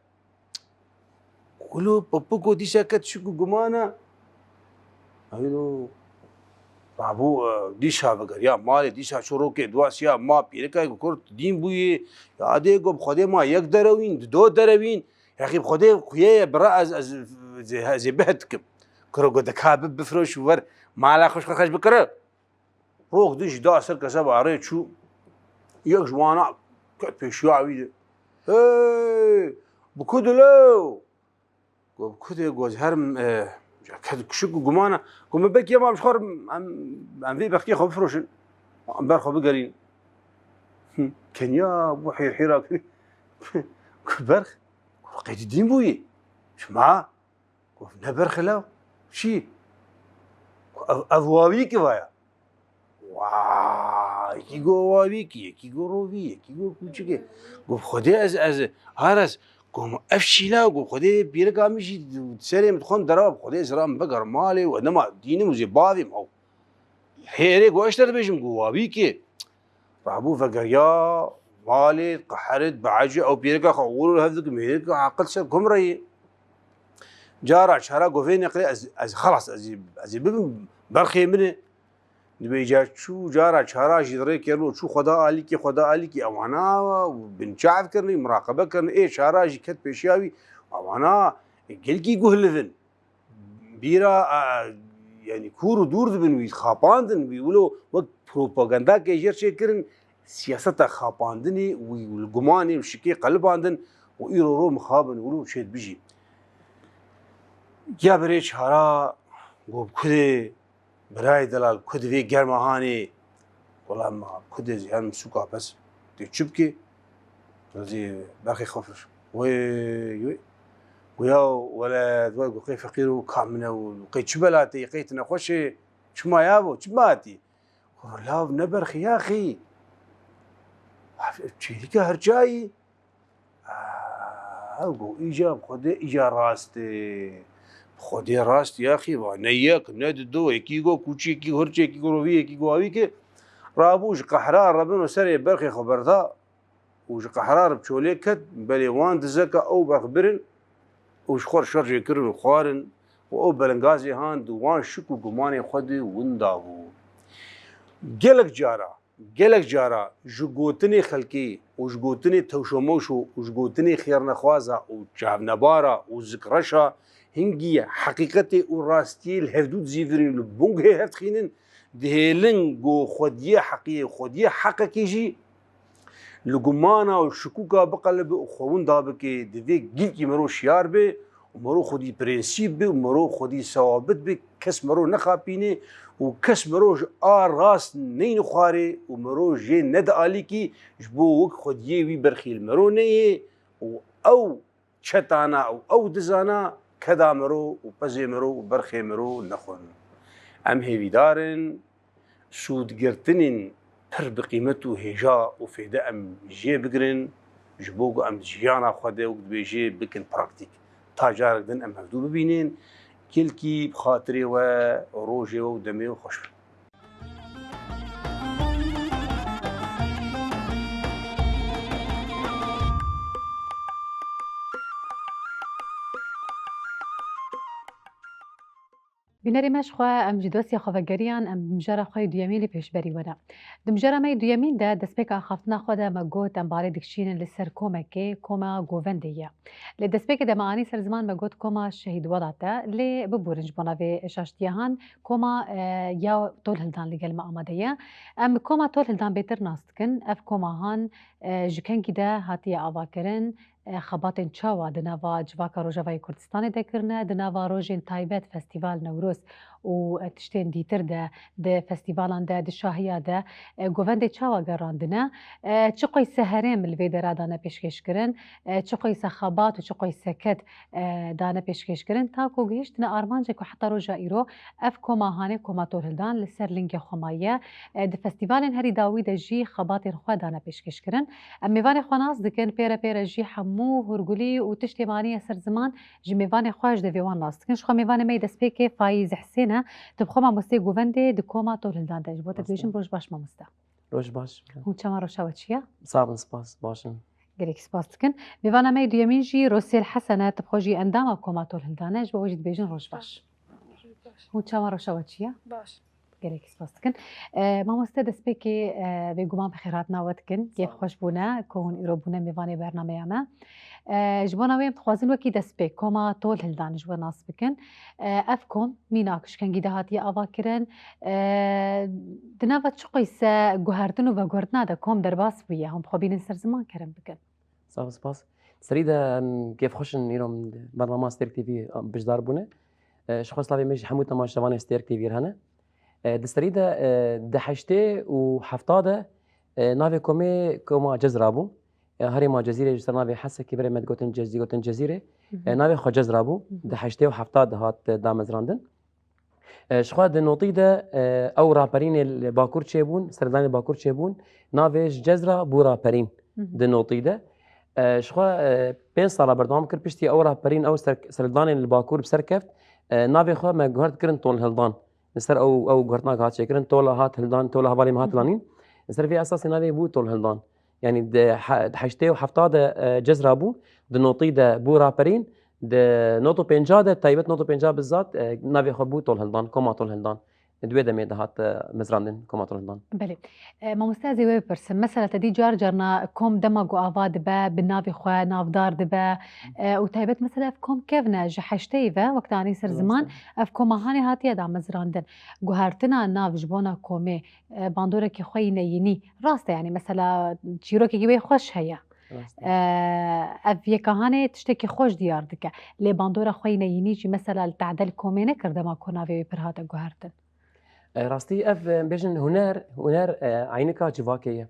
Kulo, pipiko dîsa ket şik û gumana. Ayno. Rabû, e, dîsa vegeriya malê, dîsa ço rokê dua siya ma pîrika ku kurt dîn bûyê. Ya dê got, "Bi Xwedê ma yek derewîn, di do derewîn." Yaxî bi Xwedê xuyê ye, bira ez, ez zê, zê bih dikim. Kuro got, "De ka bi bifroş û wer mala xwe ji xwe xerc bikire." Rok din jî da ser kese barê çû. Yek ji wana ket pêşiya wî de. "Hey, bi ku dilo?" Got, "Bi ku dê?" Got, "Her, e, ket kuşik û gumana." Got, "Me belkî ema ji xwe re em, em vê bextiyê xwe bifroşin. Em ber xwe bigerîn." Hı, Kenya bû hêrhêra kirî. Got, "Berx?" Got, "Qey tu dîn bûyî? Çima?" Got, "Ne berxe law? Çi?" Got, "Ev, ev wawî ki vaya." Wa, yekî got wawî ki, yekî got rovî, yekî got kûçike. Got, "Xwedê ez, ez, Ares, Got, "Ma ev çîla?" Got, "Xwedê pîreka min jî serê min dixwem dera, Xwedê zira min biger malê we nema dînim û zê bavê min ew." Hêrê got, "Ez te dibêjim," got, "Wabî kê?" Rabû vegeriya malê, qeherit, beecî ew pîreka xwe û hev dikin mêreka aqil ser kum re yê. Cara çara got, "Vê neqlê ez, ez xelas, ez, ez ê bibim, berxê min e." Dibêje çû cara çara jî rê kirlo, çû xwe da alîkî, xwe da alîkî, ewana binçav kirin, muraqebe kirin, ê çara jî ket pêşiya wî, ewana gelkî guh li vin. Bîra, e, yanî kûr û dûr dibin wî, xapandin wî, wilo wek propagandakê jê çêkirin, siyaseta xapandinê wî li gumanê û şikê qelibandin û îro ro mixabin, wilo çêdibijî. Ya birê çara got, "Kudê, birayê delal, ku divê germa hanê?" Wela ma kudê zî her min sûka bes. Tê çi bikê? Zî berxê xwe fir. Wê, wê. Got, "Ya wele, dua got, qey feqîr û ka min e û qey çi bela tê, qey tu nexweş ê? Çima ya bo? Çima hatî?" Got, "Lav ne berxê ya xî. Çêlîka her çayî." Ew got, "Îca bi Xwedê, îca rast e. Bi Xwedê rast ya xî, va ne yek, ne di do, yekî got kûçî, yekî got hirçê, yekî got rovî, yekî got awî ke." Rabû ji qehra re bin û serê berxê xwe berda û ji qehra re bi çolê ket, belê wan dizeka ew berx birin û ji xwe re şer jê kirin û xwarin û ew belengazê han di wan şik û gumanê xwe de winda bû. Gelek cara Gelek cara ji gotinê xelkê û ji gotinê tewşomewşo û ji gotinê xêrnexwaza û çavnebara û zikreşa hingî heqîqetê û rastiyê li hevdû dizîvirîn û li bongê hev dixînin, dihêlin ku xwediyê heqiyê, xwediyê heqekê jî li gumana û şikûka biqelibe û xwe winda bike, divê gilkî mero şiyar be û mero xwedî prensîp be û mero xwedî sewabit be, kes mero nexapîne û kes mero ji a rast neyne xwarê û mero jê nede alîkî, ji bo wek xwediyê wî berxî li mero neyê û ew çetana û ew dizana keda mero û pezê mero û berxê mero nexwin. Em hêvîdar in, sûdgirtinên pir bi qîmet û hêja û fêde em jê bigirin, ji bo ku em jiyana xwe de wek dibêjê bikin praktîk. Ta carek din em hevdû bibînin, gelkî bi xatirê we, rojê we û demê we xweş be. Bînerê me ji xwe, em ji dosya xwe vegeriyan, em di mijara xwe yê duyemîn li pêşberî we ne. Di mijara me yê duyemîn de destpêka axaftina xwe de me got em barê dikişînin li ser komekê, koma Govendê ye. Lê destpêkê de me anî ser ziman, me got koma Şehîd Welat e. Lê biborin ji bona vê şaştiya han, koma, e, ya Tolhildan li gel me amade ye. Em koma Tolhildan bêtir nas dikin. Ev koma han, e, ji kengî de hatiye avakirin, e, xebatên çawa di nava civaka Rojavayê Kurdistanê de kirine, di nava rojên taybet, Festîval Newroz û, e, tiştên dîtir de, di festîvalan de, di şahiya de, e, govendê çawa gerandine, e, çi qoyse herêm li vê dera dane pêşkêşkirin, e, çi qoyse xebat û çi qoyse ked, e, dane pêşkêşkirin, ta ku gihîştine armancê ku heta roja îro ev koma hanê koma Tolhildan li ser lingê xwe maye. E, di festîvalên herî dawî de jî xebatên xwe dane pêşkêşkirin. Em mêvanê xwe nas dikin, pê re pê re jî hemû hûrgulî û tiştê maniye ser ziman ji mêvanê xwe ji devê wan nas dikin. Ji xwe mêvanê me yê destpêkê Fayîz Husên e. Tu bi xwe mamosteyê govendê di koma Tolhildan de. Ji bo te dibêjim roj baş mamoste. Roj baş. Hûn çema roşa we çi ye? Sax bin, spas, baş in. Gelekî spas dikin. Mêvana me yê duyemîn jî Rosêl Hesen e, tu bi xwe jî endama koma Tolhildan e, ji bo we jî dibêjin roj baş. Roj baş. Hûn çema roşa we çi ye? Baş. Gelekî spas dikin. E, mamoste destpêkê, e, bêguman bi xêrhatina we dikin. Kêf xweş bûne ku hûn îro bûne mêvanê bernameya me. E, ji bona wê em dixwazin wekî destpêk koma Tolhildan ji we nas bikin. E, ev kom mînak ji kengî de hatiye avakirin. E, di nava çi qoyse guhertin û veguhertina de kom derbas bûye? Hûn bi xwe bînin ser ziman kerem bikin. Sax û spas. Serî de em kêfxweş in îro em bernama Stêrk T V beşdar bûne. E, ji xwe slavê me ji hemû temaşevanê Stêrk T V re hene. E, di serî de, e, di heştê û hefta de, e, navê komê Koma Cezra bû. E, herêma Cezîrê ji ser navê Hesekê berê me digotin Cezî, gotin Cezîrê. Hı hı. E, navê xwe Cezra bû. Hı hı. Di heştê û hefta de hat, e, damezrandin. E, ji xwe di notî de, e, ew raperînê li Bakur çêbûn, serdanê Bakur çêbûn, navê ji Cezra bû raperîn. Hı hı. Di notî de. E, ji xwe, e, pênc sala berdewam kir, piştî ew rehberîn, ew ser-, serhildanên li Bakur bi ser keft, e, navê xwe me guhert kirin Tol Hildan. Li ser ew, ew guhertina hat çêkirin, Tola hat hildan, Tola hevalê me hat hilanîn. Li ser vê esasê navê bû Tol Hildan. Yanî di he-, di heştê û hefta de, e, Cezra bû, di notî de bû rehberîn, di not û pênca de, taybet not û pênca bi zat, e, navê xwe bû Tol Hildan, Koma Tol Hildan. Di wê demê de hat, e, mezrandin, Koma Tol Hildan. Belê. E, mamoste, ez ê wê bipirsim. Mesela te dî car carna kom dema ku ava dibe, bi navê xwe navdar dibe. E, û taybet mesela ev kom kevn e, ji heşteyê ve, wek te anî ser ziman, ev koma hanê hatiye damezrandin. Guhertina nav ji bona komê, e, bandorekî xwe yî neyînî. Rast e, yanî mesela çîrokekî wê xweş heye. Rast e. E, ev yeka hanê tiştekî xweş diyar dike. Lê bandora xwe yî neyînî jî mesela li tehdel komê nekir dema ku navê wê pir hate guhertin. E, rastî ev, e, bêjin huner, huner, e, eynika civakê ye.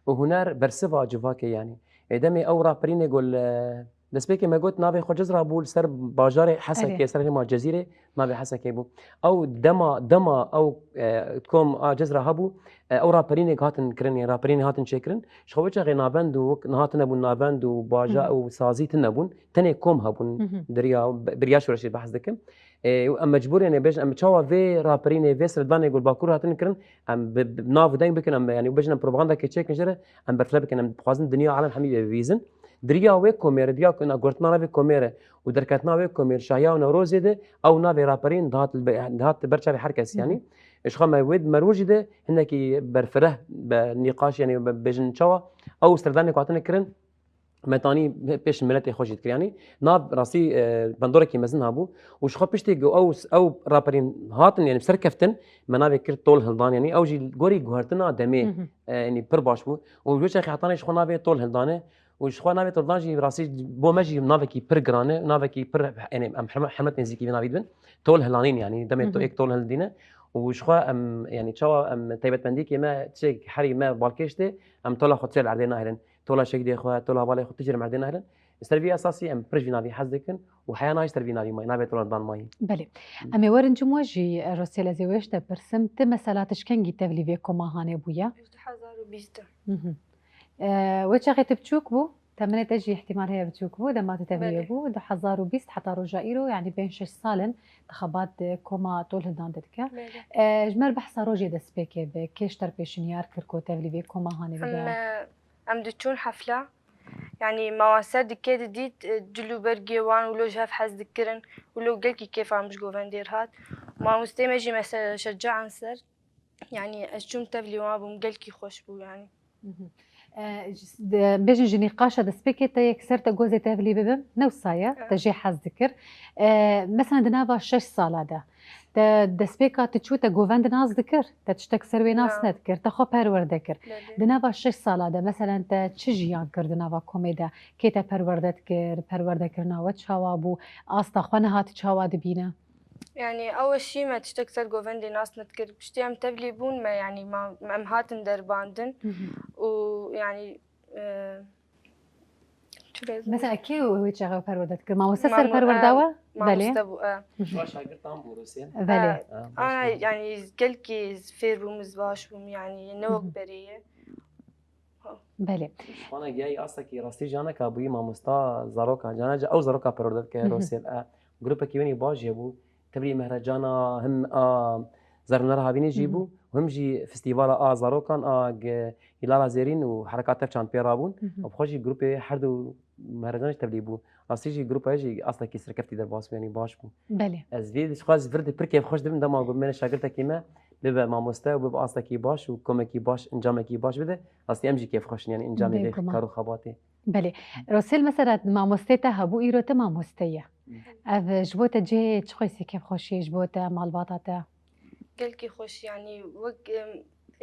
Û huner bersiva civakê yanî. E, demê ew raperînê gol, e, destpêkê me got navê xwe Cizra bû li ser bajarê Hesekê, Erê. ser hêma Cezîrê navê Hesekê bû. Ew dema, dema ew, e, kom a Cizra hebû, e, ew raperînê hatin kirin, yên raperînê hatin çêkirin. Ji xwe wê çaxê navend û wek niha tune bûn navend û baja Hı hı. û sazî tune bûn. Tenê kom hebûn Hı hı. diriya, bi-, biriya şoreşê behs dikim. Ê, û em mecbûr, yanî, bêjin, em çawa vê raperînê, vê sirdanê ku li Bakur hatin kirin, em bi, bi nav û deng bikin, em, yanî, bêjin, em propagandakê çêkin jê re, em berfireh bikin, em dixwazin dinya alem hemî bibîzin. Diriya wê komê re, diriya ku na guhertina navê komê re û derketina wê komê re, şahiya û Newrozê de, ew navê raperîn dihat li be-, dihat ber çavê her kes, Hı hı. yanî. Ji xwe me wê di merûr jî de hinekî berfireh be nîqaş, yanî, be-, bêjin çawa, ew sirdanê ku hatine kirin, me tanî pêş miletê xwe jî dikir. Yanî nav rastî, e, bandorekî mezin hebû û ji xwe piştê ku ew, ew raperîn hatin, yanî bi ser keftin, me navê kir Tol Hildan, yanî ew jî gorî guhertina demê, Hı hı. e, yanî pir baş bû. Û ji wê çaxê hetanê ji xwe navê Tol Hildan e û ji xwe navê Tol Hildan jî rastî bo me jî navekî pir giran e, navekî pir, yanî em hurme-, hurmet nêzîkî vê navî dibin. Tol hilanîn, yanî demê Hı to-, hı. êk tol hildîne û ji xwe em, yanî çawa em taybetmendîkê me çek herî me balkêş tê, em tola xwe tê li erdê nahêlin. Tola şehîdê xwe, tola hevalê xwe tu jî li me erdê nehêlin. Li ser vî esasî em pir ji vî navî hez dikin û heya nayê ji ser vî navî mayî, navê tola dan mayî. Belê. Em ê werin cim we jî, e, Rosel, ez ê wê ji te pirsim. Ti mesela ti ji kengî tevlî vê koma hanê bûye? Ji du hezar û bîst de. Hı hı. E, wê çaxê tu biçûk bû? Temenê te jî îhtimal heye biçûk bû, dema tu tevlî Belê. bû. Du hezar û bîst heta roja îro, yanî pênc şeş sal in, tu xebat di koma Tol Hildan de dike. Belê. E, ji me re behsa rojê destpêkê bi, kê ji te re pêşinyar kir ku tevlî vê koma hanê bibe? Em, e, Em diçûn hefla. Yanî mawaser dikê didît, e, cil û bergê wan û lo ji hev hez dikirin û lo gelkî kêfa em ji govendê re hat. Mamostê me jî me se-, şecaen ser. Yanî ez çûm tevlî wan bûm, gelkî xweş bû yanî. Mhm. E, ji, de, bêjin ji nîqaşa destpêkê te yek ser te gozê tevlî bibim, ne wisa ye, Evet. te jê hez dikir. E, mesela di nava şeş sala de, Te destpêka tu çû te govend nas dikir? Te tiştek ser wê nas Na. nedikir? Te xwe perwerde kir? Belê. Di nava şeş sala de, meselen, te çi jiyan kir di nava komê de? Kê te perwerde dikir? Perwerdekirina we çawa bû? Asta xwe niha tu çawa dibîne? Yanî, ew şî me tiştek ser govendê nas nedikir. Piştî em tevlî bûn me, yanî, ma, em hatin derbandin Hı hı. û, yanî, e, Çi lêzim? Mesela kê wê çaxa perwerde dikir? Mamoste ser Mamo-, perwerda e, we? Belê. Mamoste bû, e. Şaş şagirtan bû Rosên. Belê. E, E, ana, baş bû. Yanî gelkî fêr bûm, ez baş bûm, yanî ne Hı hı. wek berê ye. Belê. Şixwana giyayî asta ki rastî janeka bûyî mamosta zaroka, cana ca ew zaroka perwerde dike Hı hı. Rosên. E, grupekî wînî baş jê bû. Tevlî Mehrecana, him a Zerhunera Havînî jî Hı hı. bû û him jî festîvala a zarokan a ge-, Hîlala Zêrîn û Hereka Tevçan pê rabûn. Hı hı. Û bi xwe jî grûpê her du Mehrecan jî tevlî bû. Rastî jî grûpa jî astekî serkeftî derbas bû, yanî baş bû. Belê. Ez vê dixwaz vir de pir kêfxweş dibim dema ku bimêne şagirtekî me bibe mamoste û bibe astekî baş û komekî baş, encamekî baş bide. Rastî em jî kêfxweş in, yanî encamê vê Bêguman. kar û xebatê. Belê. Rosel, mesela mamostê te hebû, îro te mamoste ye. Hı. Ev ji bo te cihê çi xwesî kêfxweşiyê ji bo te, malbata te? Gelkî xweş, yanî wek, em,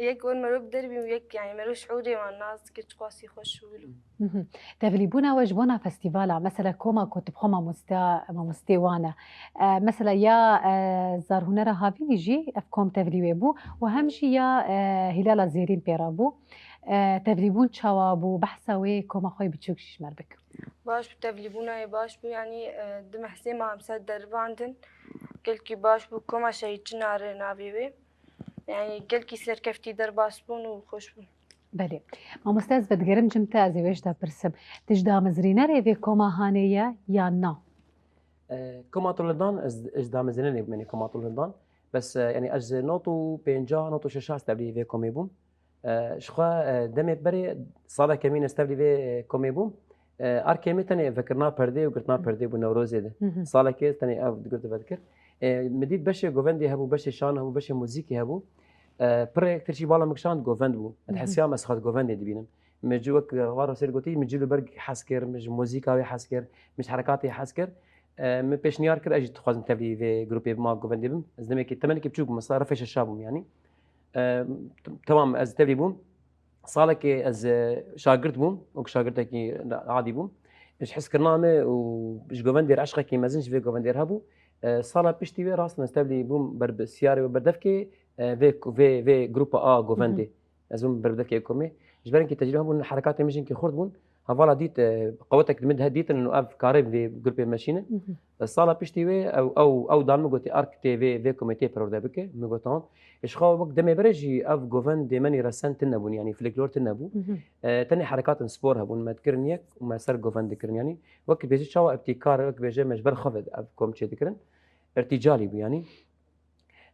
yek wer mero bi dervî û yek, yanî mero şiûrê wan nas dike, çiqasî xweş û wilo. Mhm. Tevlîbûna we ji bona festîvala, mesela koma ku tu bi xwe mamoste, mamostê wan e. E, mesela ya, e, Zarhunera Havînî jî ev kom tevlî wê bû û hem jî ya, e, Hîlala Zêrîn pê re bû. E, tevlîbûn çawa bû? Behsa wê koma xwe yê biçûk jî ji me re bike. Baş bû, tevlîbûna wê baş bû, yanî, e, di mehsê me em ser deribandin. Gelkî baş bû, koma Şehîd Çinarê navê wê. Yanî gelkî serkeftî derbas bûn û xweş bûn. Belê. Mamoste, ez vedigerim cim te, ez ê wê ji te pirsim. Tu ji damezrînerê vê koma hanê ye yan na? E, Koma Tulhindan, ez, ez damezrînerê bûm, yanî Koma Tulhindan. Bes, e, yanî ez ji not û pênca, not û şeşa ez tevlî vê komê bûm. E, ji xwe, e, demê berê saleke mîn ez tevlî vê, e, komê bûm. E, arkê min tenê vekirina perdê û girtina perdê bû Newrozê de. Salekê tenê ev digirti vedikir. E, min dît beşê govendê hebû, beşê şan hebû, beşê muzîkê hebû. E, pirê tirşî bala min kişand govend bû. Ez hesiya me ez xwest govendê dibînim. Min ji wek, e, Varo Sêr gotî, min ji li ber hez kir, min ji muzîka wê hez kir, min ji herekatê hez kir. E, min pêşniyar kir, ez jî dixwazim tevlî vê grûpê bima govendê bim. Ez demekî temenekî biçûk bûm, mesela refê şeşa bûm yanî. E, t-, temam ez tevlî bûm. Salekê ez, e, şagirt bûm, wek şagirtekî adî bûm. Ji hizkirina me û ji govendê re eşqekî mezin ji vê govendê re hebû. E, sala piştî wê rast in ez tevlî bûm berpirsiyarê û berdevkê, e, vê, vê, vê grupa a govendê. Ez bûm berpirsiyarê komê. Ji ber ku tecrûbe hebûn, herekatê min jî hinkî xurt bûn. Hevala dît, e, qewetek li min de dîtin û ev karê vê grûpê meşîne. Sala piştî wê ew, ew, ew dan min gotê, ark tê vê, vê komê tê perwerde bike. Min got, tamam. Ji xwe wek demê berê jî ev govendê me nî resen tune bûn, yanî folklor tune bû. E, tenê herekatên spor hebûn, me dikirin yek û me ser govend dikirin. Yanî wek bêje çawa îbtîkar, wek bêje me ji ber xwe ve ev kom çê dikirin. Îrtîcalî bû yanî.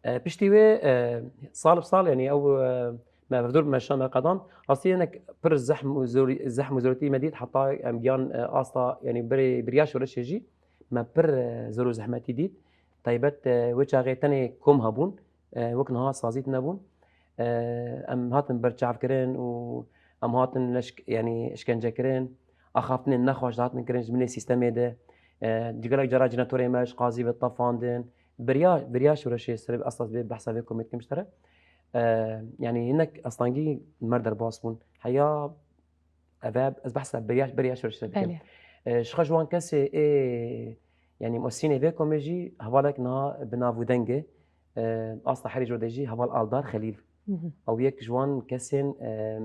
E, piştî wê, e, sal bi sal, yanî ew, e, me hevdûr me şa me qedan. Rastî hinek pir zehm û zorî, zehm û zorîtî me dît, heta em giyan, e, asta, yanî berê biriya şoreşê jî me pir, e, zor û zehmetî dît. Taybet, e, wê çaxê tenê kom hebûn, e, wek niha sazî tune bûn. E, em hatin berçavkirin û em hatin leşk-, yanî işkencekirin. Axaftinên nexweş dihatin kirin ji binê sîstemê de. E, gelek cara cînatorê me ji qazî ve tefandin. Biriya, biriya şoreşê ser esas vê behsa vê komê dikim ji te re. E, yanî hinek astengî mer derbas bûn. Heya eve ez behsa biriya, biriya şoreşê dikim. Belê. E, ji xwe ji wan kesê ê, yanî muesînê vê komê jî hevalek niha bi nav û deng e. E, asta herî jor de jî heval Aldar Xelîl. Ew yek ji wan kesên, e,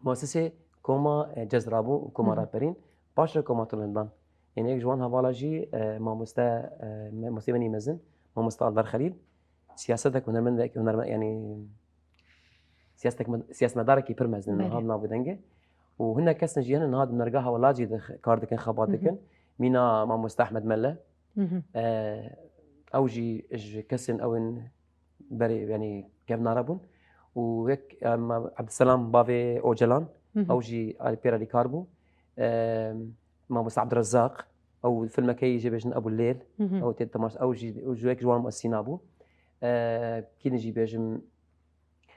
muesisê koma, e, Cezra bû û koma Raperîn. Paşê koma Tulhindan. Yanî yek ji wan hevala jî, e, mamoste, e, me-, mamoste menî mezin, mamoste Aldar Xelîl, siyasetek hunermendek, hunerme-, yanî siyasetek me-, siyasetmedarekî pir mezin in niha di nav û dengê. Û hinek kesin jî hene niha di nerga hewlacî de kar dikin, xebat dikin. Mîna mamoste Ehmed Melle. E, ew jî ji kesên ew in berê, yanî kevnare bûn. Û wek, em, Ebdulselam bavê Ocalan, ew jî alî pê re alîkar bû. Em, Mamoste Abdurrezzaq, ew filmekeyî jê bêjin Ebû Lêl, ew tê temaş, ew jî, ew jî wek ji wan muesîna bû. E, kî din jî bêjim,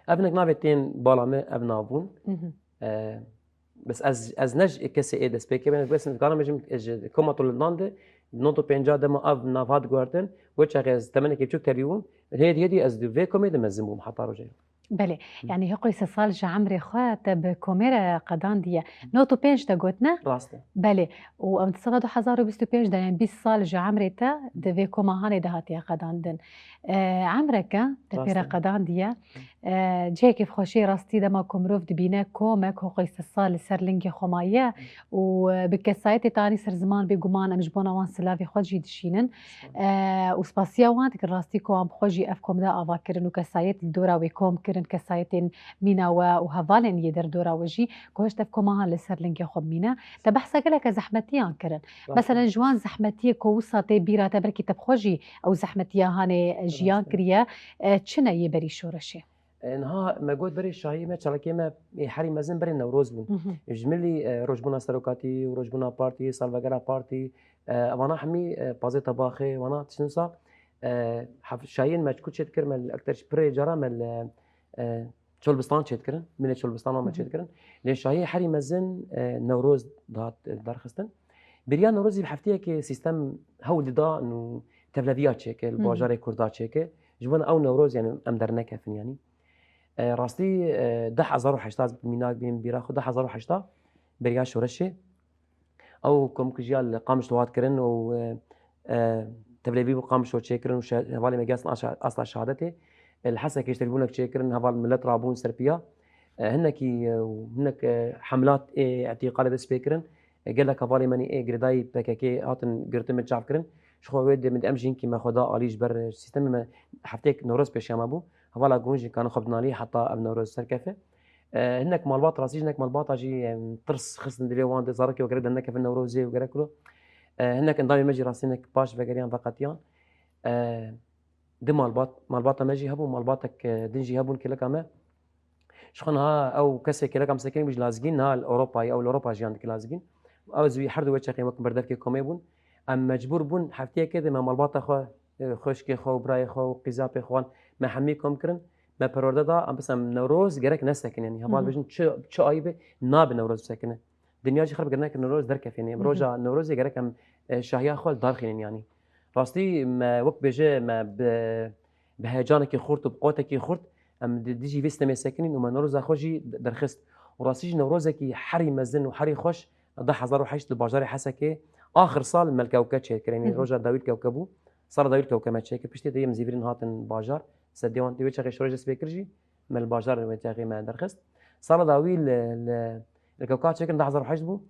ev hinek navê tên bala me ev nav bûn. E, Bes ez, ez ne ji kesê ê destpêkê me, bes ez dikarim bêjim, ji koma Tulhindan de, not û pênca dema ev nav hat guhertin, wê çaxê ez temenekê biçûk tevî bûm, hêdî hêdî ez di vê komê de mezin bûm heta rojê. Belê, yanî hiqûy sê sal ji emrê xwe te bi komê re qedandiye. Not û pênc te got, ne? Rast e. Belê, û em di sala du hezar û bîst û pênc de, yanî bîst sal ji emrê te di vê koma hanê de hatiye qedandin. E, emreke te pê re qedandiye. E, cihekî bi xweşiyê rastî dema ku mirov dibîne komek hoqî sisa li ser lingê xwe maye û, e, bi kesayetê tanî ser ziman bêguman em ji bona wan silavê xwe jî dişînin. E, û spasiya wan dikin rastî ku wan bi xwe jî ev kom de ava kirin û kesayet li dora wê kom kirin, kesayetên mîna we û hevalên yê derdora we jî ku hişt ev koma han li ser lingê xwe bimîne. Te behsa geleke zehmetiyan kirin. Meselen ji wan zehmetiyê ku wisa tê bîra te belkî te bi xwe jî ew zehmetiya hanê jiyan kiriye, e, çi ne yê berî şoreşê? E, niha me got berê şahiyê me, çalakê me ê herî mezin berê Newroz bûn. Ji milî, e, rojbûna serokatî û rojbûna partî, salvegera partî, e, evana hemî, e, pazê tebaxê, evana tiştin sa, e, hef-, şahiyên me çiku çêdikir me li ekter ji pirê cara me li, e, Çolbistan çêdikirin, milê Çolbistana me çêdikirin. Lê şahiyê herî mezin, e, Newroz dihat, e, derxistin. Beriya Newrozî bi heftiyekê sîstem hewl dida û tevleviya çêke, li bajarê Kurda çêke. Ji bona ew Newroz, yanî em dernekefin, yanî. E, rastî, e, deh hezar û heşta ez mînak bînim bîra xwe, deh hezar û heşta beriya şoreşê. Ew komkujiya li Qamişlo hat kirin û, e, e, tevlevî bû Qamişlo çêkirin û şe-, hevalê me gihatin aşa-, asta şehadetê. E, li Hesekê ji telefûnek çêkirin, heval milet rabûn ser piya. E, hinekî, e, û hinek, e, hemlat ê îtîqalê dest pê kirin. E, gelek hevalê me nî ê girêdayî P K K hatin girtin, min çav kirin. Ji xwe wê demê de em jî hinkî me xwe da alî ji ber sîstemê me hefteyek Newroz pêşiya me bû. Hevala ku hûn jî kanin xwe bidin alî heta ev Newroz serkefe. E, hinek malbat rastî, hinek malbata jî, em, tirs xistin dilê wan de, zarokê we gerek dernekevin Newrozê û gerek wilo. E, hinek endamê me jî rastî hinek baş vegeriyan, veqetiyan. E, di malbat, malbata me jî hebû, malbatek, e, din jî hebûn kêleka me. Ji xwe niha ew kesê kêleka me sekinî bû ji Lazgîn, niha li Ewropayê, ew li Ewropa jiyan dike Lazgîn. Ew ez wî her du wê çaxê wek berdevkê komê bûn. Em mecbûr bûn heftiyekê de me malbata xwe, e, xwişkê xwe û birayê xwe û qîzapê xwe wan me hemî kom kirin. Me perwerde da, em bes em Newroz gerek nesekin, yanî hema Hı hı. dibêjin çi, çi ayî be, nabe Newroz bisekine. Dinya jî xerb gerek Newroz derkefin, yanî Hı hı. roja Newrozê gerek em, e, şahiya xwe li dar xînin, yanî. Rastî me wek bêje me bi, bi heyecanekî xurt û bi quwetekî xurt em di dijî vê stemê sekinîn û me Newroza xwe jî derxist. Û rastî jî Newrozekî herî mezin û herî xweş du hezar û heşt li bajarê Hesekê axir sal me li Kewke çêkir. Yanî Hı hı. roja dawî li Kewke bû. Sala dawî li Kewke me çêkir. Piştî de yê min zîvirîn hatin bajar. Sedê wan tê wê çaxê şoreş dest pê kir jî me li bajar wê çaxê me derxist. Sala dawî li, li, li Kewka çêkirin du hezar û heşt bû.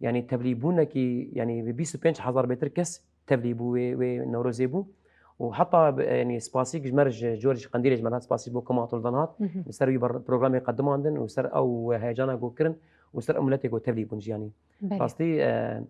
Yanî tevlîbûnekî, yanî bi bîst û pênc hezar bêtir kes tevlî bû wê, wê Newrozê bû. Û heta bi, yanî spasî ji me re ji cor ji Qendîlê ji me re hat, spasî bo Koma Atoldan hat. Hı hı. Li ser wî ber-, programê qedimandin û ser ew heyecana ku kirin û ser ew miletê ku tevlî bûn jî, yanî. Belê. Rastî, e,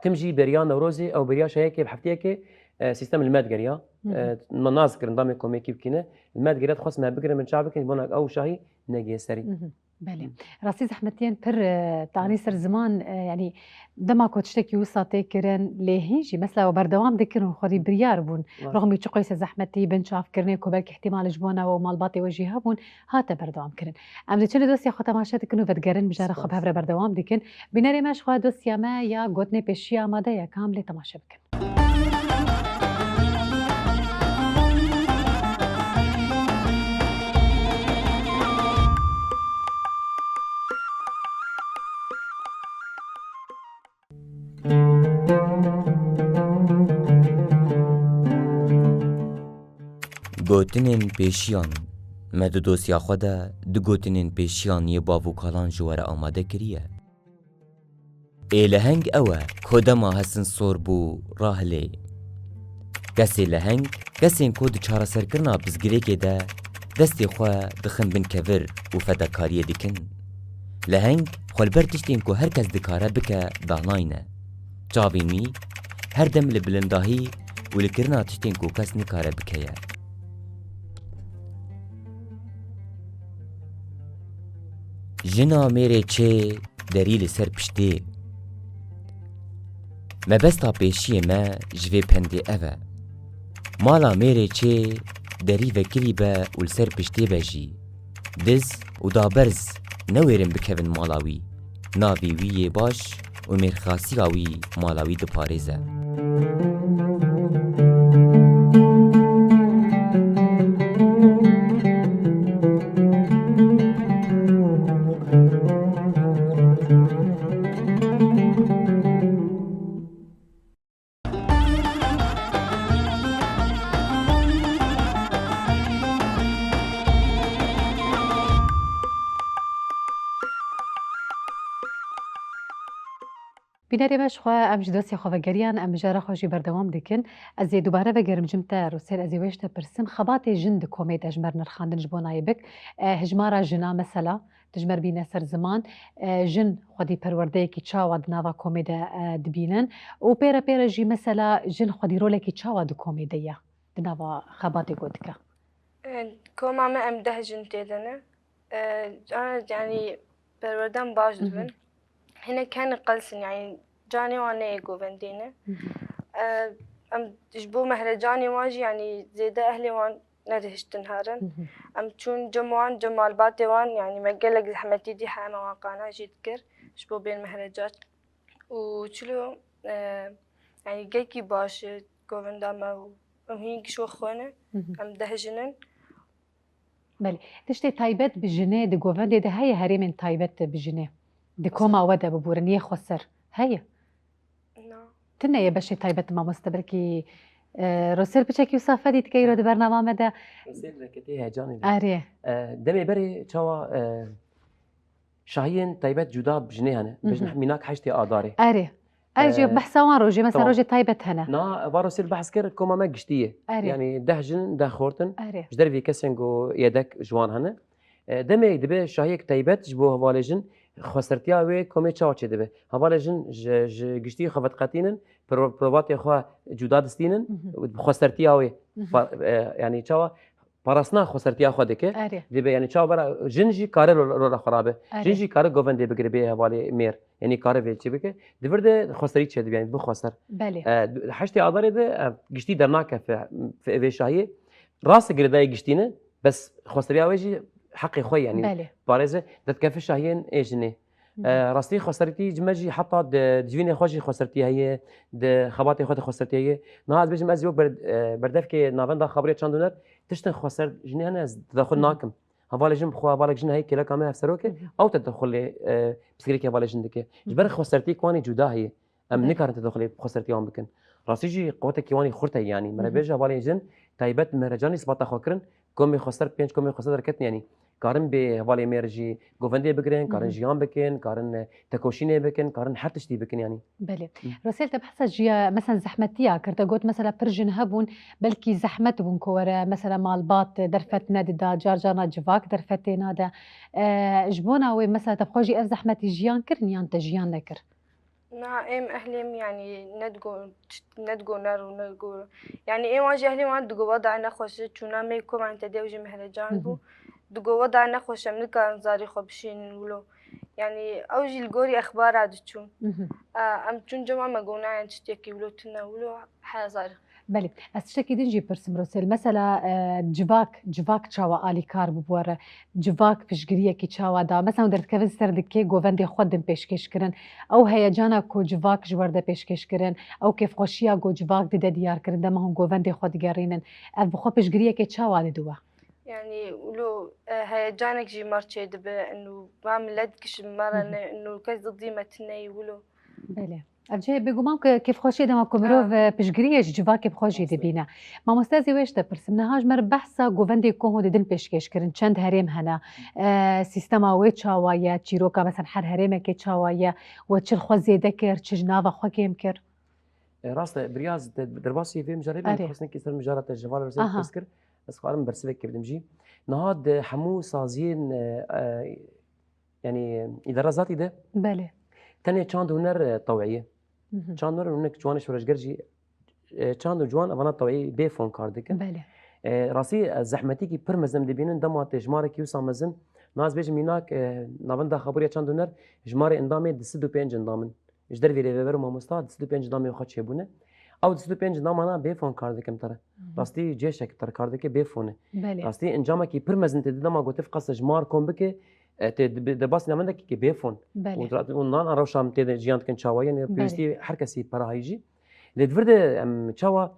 tim jî beriya Newrozê, ew beriya şahiyekê bi heftiyekê, e, sîstem li me digeriya. Hı hı. E, me nas kirin damê komekî bikîne. Li me digeriya dixwest me bigirin, min çav bikin, ji bona ew şahî negihê serî. Hı hı. Belê. Hı. Rastî zehmetiyên pir, e, tanî ser ziman, e, yanî dema ku tiştekî wisa tê kirin, lê hîn jî mesela we berdewam dikin û xwedî biryar bûn. Rast. Rexmî çi qoyse zehmetî, binçavkirinê ku belkî ihtimal ji bona we û malbatê we jî hebûn, hate berdewam kirin. Em diçin li dosya xwe temaşe dikin û vedigerin, mijara xwe bi Spas. hev re berdewam dikin. Bînerê me ji xwe dosya me ya gotinê pêşiya amade ye, kam lê temaşe bikin. Gotinên pêşiyan. Me di dosya xwe de du gotinên pêşiyan yê bav û kalan ji we re amade kiriye. Ê leheng ew e, ku dema hesin sor bû, rahilê. Kesê leheng, kesên ku di çareserkirina pirsgirêkê de destê xwe dixin bin kevir û fedakariyê dikin. Leheng xwe li ber tiştên ku her kes dikare bike, danayne. Çavên wî her dem li bilindahî û li kirina tiştên ku kes nikare bike ye. Jina mêrê çê derî li ser piştê. Mebesta pêşiyê me ji vê pendê ev e. Mala mêrê çê derî vekirî be û li ser piştê be jî. Diz û daberz newêrin bikevin mala wî. Navê wî yê baş û mêrxasiya wî mala wî diparêze. Bînerê me ji xwe, em ji dosya xwe vegeriyan, em mijara xwe jî berdewam dikin. Ez ê dubare vegerim cim te, Rosêl, ez ê wê ji te pirsim. Xebatê jin di komê de ji me re nirxandin ji bo nayê bik. E, hejmara jina mesela, tu ji me re bîne ser ziman. E, jin xwedî perwerdeyekî çawa di nava komê de, e, dibînin? Û pê re pê re jî mesela jin xwedî rolekî çawa di komê de ye? Di nava xebatê ku dike? E, koma me em deh jin tê de ne. E, ana, yanî, perwerden baş Hı hı. dibin. Hinek hene qels in, yanî, canê wan neyê govendê ne. Hı hı. E, em ji bo mehrecanê wan jî, yanî, zêde ehlê wan nedihiştin herin. Hı hı. Em çûn cem wan, cem malbatê wan, yanî, me gelek zehmetî dî heme wan qana jî dikir. Ji bo bên mehrecan. Û çilo, e, yanî gelkî baş e govenda me û em hîn giş we xwe ne, Hı hı. em deh jin in. Belê. Tiştê taybet bi jinê di govendê de heye, herêmên taybet bi jinê? Di koma we de biborin, yê xweser heye? Na. Tune ye beşê taybet mamoste, belkî, e, Rosêl piçekî wisa fedî dike îro di bernama me de. Rosêl reketê heyecanê de. Erê. E, demê berê çawa, e, Şahiyên taybet cuda bi jinê hene. Hı hı. Bêjin mînak heştê Adarê. Erê. Erê, jî Ee, behsa wan rojê, mesela tamam. rojê taybet hene. Na, va Rosêl behs kir, koma me giştî ye. Erê. Yanî deh jin, deh xort in. Erê. Ji dervî kesên ku yedek ji wan hene. E, demê dibe şahiyek taybet ji bo hevalê jin, xwesertiya wê komê çawa çêdibe? Hevalê jin ji, ji giştî xwe vediqetînin, pro-, provatê xwe cuda distînin, xwesertiya wê, pa-, e, yanî çawa parastina xwesertiya xwe dike. Erê. Dibe, yanî çawa bera jin jî kare ro-, rola xwe rabe. Erê. Jin jî kare govendê bigire bê hevalê mêr. Yanî kare vê çê bike. Di vir de xweserî çêdibe, yanî bi xweser. Belê. E, di heştê Adarê de, e, giştî dernakeve, f-, vê şahiyê. Rast girêdayî giştî ne, bes xweseriya wê jî heqê xwe ye, yanî Belê. parêze derdikeve şahiyên ê jinê. E, rastî xweserîtî ji me jî heta di, di civînê xwe jî xweserîtî heye, di xebatê xwe de xweserîtî heye. Niha ez bêjim ez wek ber-, e, berdevkê navenda xabûrê çand û huner tiştên xweser jinê hene ez tedexul nakim. Hevalê jin bi xwe hevalek jin heye kêleka me hevserok e, ew tedexulê, e, pirsgirêkê hevalê jin dike. Ji ber xweserîtî ku wan ê cuda heye. Em Belê. nikarin tedexulê bi xwesertiya wan bikin. Rastî jî quwetekî wan î xurt heye, yanî. Me re Hı hı. bêje hevalên jin taybet mehrecanî sibata xwe kirin, komê xweser, pênc komê xweser derketin, yanî. Karin bê hevalê mêr jî govendê bigirin, karin Hı hı. jiyan bikin, karin, e, tekoşînê bikin, karin her tiştî bikin, yanî. Belê. Hı. Rosel, te behsa jiya, mesela zehmetiya kir, te got mesela pir jin hebûn, belkî zehmet bûn ku were, mesela malbat derfet nedida, car carna civak derfetê nade. E, ji bona wê mesela te bi xwe jî ev zehmetî jiyan kirin yan te jiyan nekir? Na, êm ehlêm, yanî, ne digo, ne digo ner û ne digo, yanî, êm wan jî ehlêm wan digo weda nexweş e, çûna me kovan te dew jî mehrecan Hı hı. bû. Digo weda nexweş e, em nikarin zarî xwe bişînin wilo. Yanî, ew jî li gorî exbara diçûn. Hı hı. A, em çûn cema me got na, yan tiştekî wilo tune wilo, heya zarî. Belê, ez tiştekî din jî pirsim Rosel. Mesela, e, civak, civak çawa alîkar bû bi we re? Civak piştgiriyekî çawa da? Mesela, hûn derdikevin ser dikê govendê xwe din pêşkêş kirin. Ew heyecana ku civak ji we re de pêşkêş kirin, ew kêfxweşiya ku civak dide diyar kirin, dema hûn govendê xwe digerînin. Ev bi xwe piştgiriyekê çawa dide we? Yanî, wilo, e, heyecanek jî mar çêdibe, û va milet giş me re ne, û kes didî me tune yî wilo. Belê. Ev cihê bêguman ku kêfxweşiyê dema ku Ha. mirov, e, piştgiriyê ji civakê bi xwe jî Rast e. dibîne. Mamoste, ez ê wê ji te pirsim. Niha ji me re behsa govendê ku hûn didin pêşkêş kirin, çend herêm hene, e, sîstema wê çawa ye, çîroka, mesela, her herêmekê çawa ye, we çi li xwe zêde kir, çi ji nava xwe kêm kir? E, rast e, Biryaz, de-, derbasî vê mijarê bû, Erê. dixwestin ki ser mijara te ji heval re Aha. pirs kir, ez xwarim bersivek bidim jî. Niha di hemû saziyên, e, e, yanî îdara zatî de Belê. tenê çand û huner, e, teweyî. Hı hı. Çand û huner û hinek ciwanê şoreşger jî, e, çand û ciwan evana teweyî bê fon kar dikin. Belê. E, rastî, e, zehmetîkî pir mezin dibînin, dema tê jimarekî wisa mezin, naz bêjim mînak, e, navenda xabûriya çand û huner, jimarê endamê di sed û pênc endam in. Ji dervê rêveber û mamosta di sed û pênc endamê xwe çêbûne. Ew di sed û pênc endamana bê fon kar dikin tire. Hı hı. Rastî cêşek tire kar dike bê fon e. Belê. Rastî encamekî pir mezin tê di dema gotif qase jimar kom bike, e, tê di, di bas navendekî ke bê fon. Belê. Û tra-, û nan a rewşa em tê de jiyan dikin çawa ye, ne Belê. pêwîstî her kesî pera heyî jî. Lê di vir de em çawa,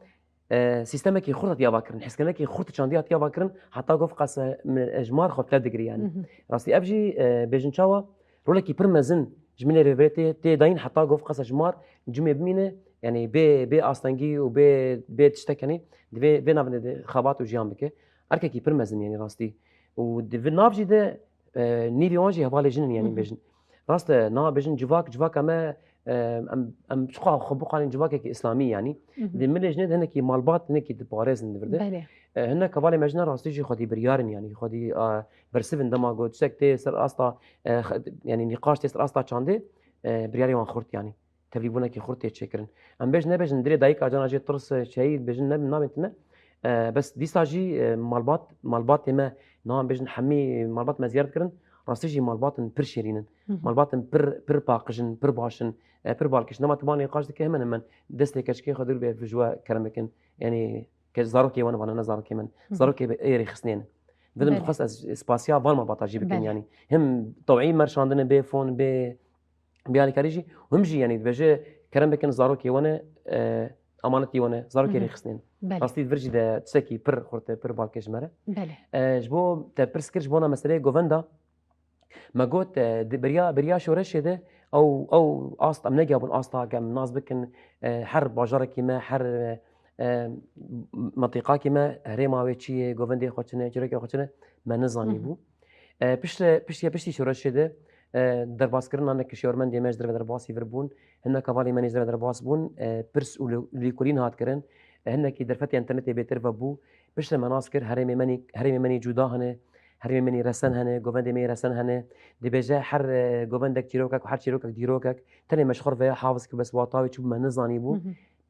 e, sîstemekî xurt hatiye ava kirin, hezkirinekî xurt çandî hatiye ava kirin, heta gof qase min, e, jimar xwe tile digirî, yanî. Hı hı. Rastî ev jî, e, bêjin çawa, rolekî pir mezin ji milê rêvebirê tê, tê dayîn, heta gof qase jimar cimê bimîne, yanî bê, bê astengî û bê, bê tiştek, yanî, di vê, vê navendê de xebat û jiyan bike. Erkekî pir mezin, yanî rastî. Û di vê nav jî de, e, nîvê wan jî hevalê jin in, yanî Hı hı. bêjin. Rast e, niha bêjin civak, civaka me, e, em, em çiqa xwe bixwalin civakekî îslamî, yanî. Hı hı. Di milê jinê de hinekî malbat, hinekî diparêzin di vir de. Belê. E, hinek hevalê me jin rastî jî xwedî biryar in, yanî xwedî, e, bersiv in dema got tiştek tê ser asta, e, xe-, yanî nîqaş tê ser asta çandê, e, biryarê wan xurt, yanî. Tevlîbûnekî xurt tê çêkirin. Em bêjin nebêjin dilê dayika cana jê tirs, e, çeyî bêjin ne, nabên tune. E, bes dîsa jî, e, malbat, malbatê me, niha em bêjin hemî malbat me ziyaret kirin, rastî jî malbatin pir şêrîn in. Hı hı. Malbatin pir, pir paqij in, pir baş in, e, pir balkêş in. Dema tu wan nîqaş dike hemen hemen destê keçikê xwe dûr bê ji we kerem bikin. Yanî ke zarokê wan vana ne zarokê min. Hı hı. Zarokê ê rêxistinê ne. Bidim Belê. dixwest ez spasiya van malbata jî bikim Belê. yanî. Him tewî me şandine bê fon, bê bê alîkarî jî, him jî, yanî, dibêje, kerem bikin zarokê wan e, e, amanetî wan e, zarokê Hı hı. rêxistinên. Belê. Rastî vir jî de tiştekî pir xurt e, pir balkêş ji me re. Belê. E, ji bo te pirs kir, ji bona meseleyê govenda, me got, e, di beriya, beriya şoreşê de ew, ew ast, em negiyabûn asta ke em nas bikin, e, her bajarekî me, her, e, e, mintîqakî me, herêma wê çi ye, govendê xwe çi ne, çîrokê xwe çi ne, me nizanî Hı hı. bû. E, piştre, piştiye, piştî şoreşê de, e, derbaskirina hinek kişêwermendê me ji derve derbasî vir bûn, hinek hevalê me jî ji derve derbas bûn, e, pirs û lê-, lêkolîn hat kirin, e, hinekî derfetê înternetê bêtir vebû. Piştre me nas kir, herêmê me nî, herêmê me nî cuda hene, herêmê me nî resen hene, govendê me yê resen hene. Dibêje her, e, govendek çîrokek û her çîrokek dîrokek. Tenê me ji xwe re veya hafiz kir, bes wata wê çi bû me nizanîbû.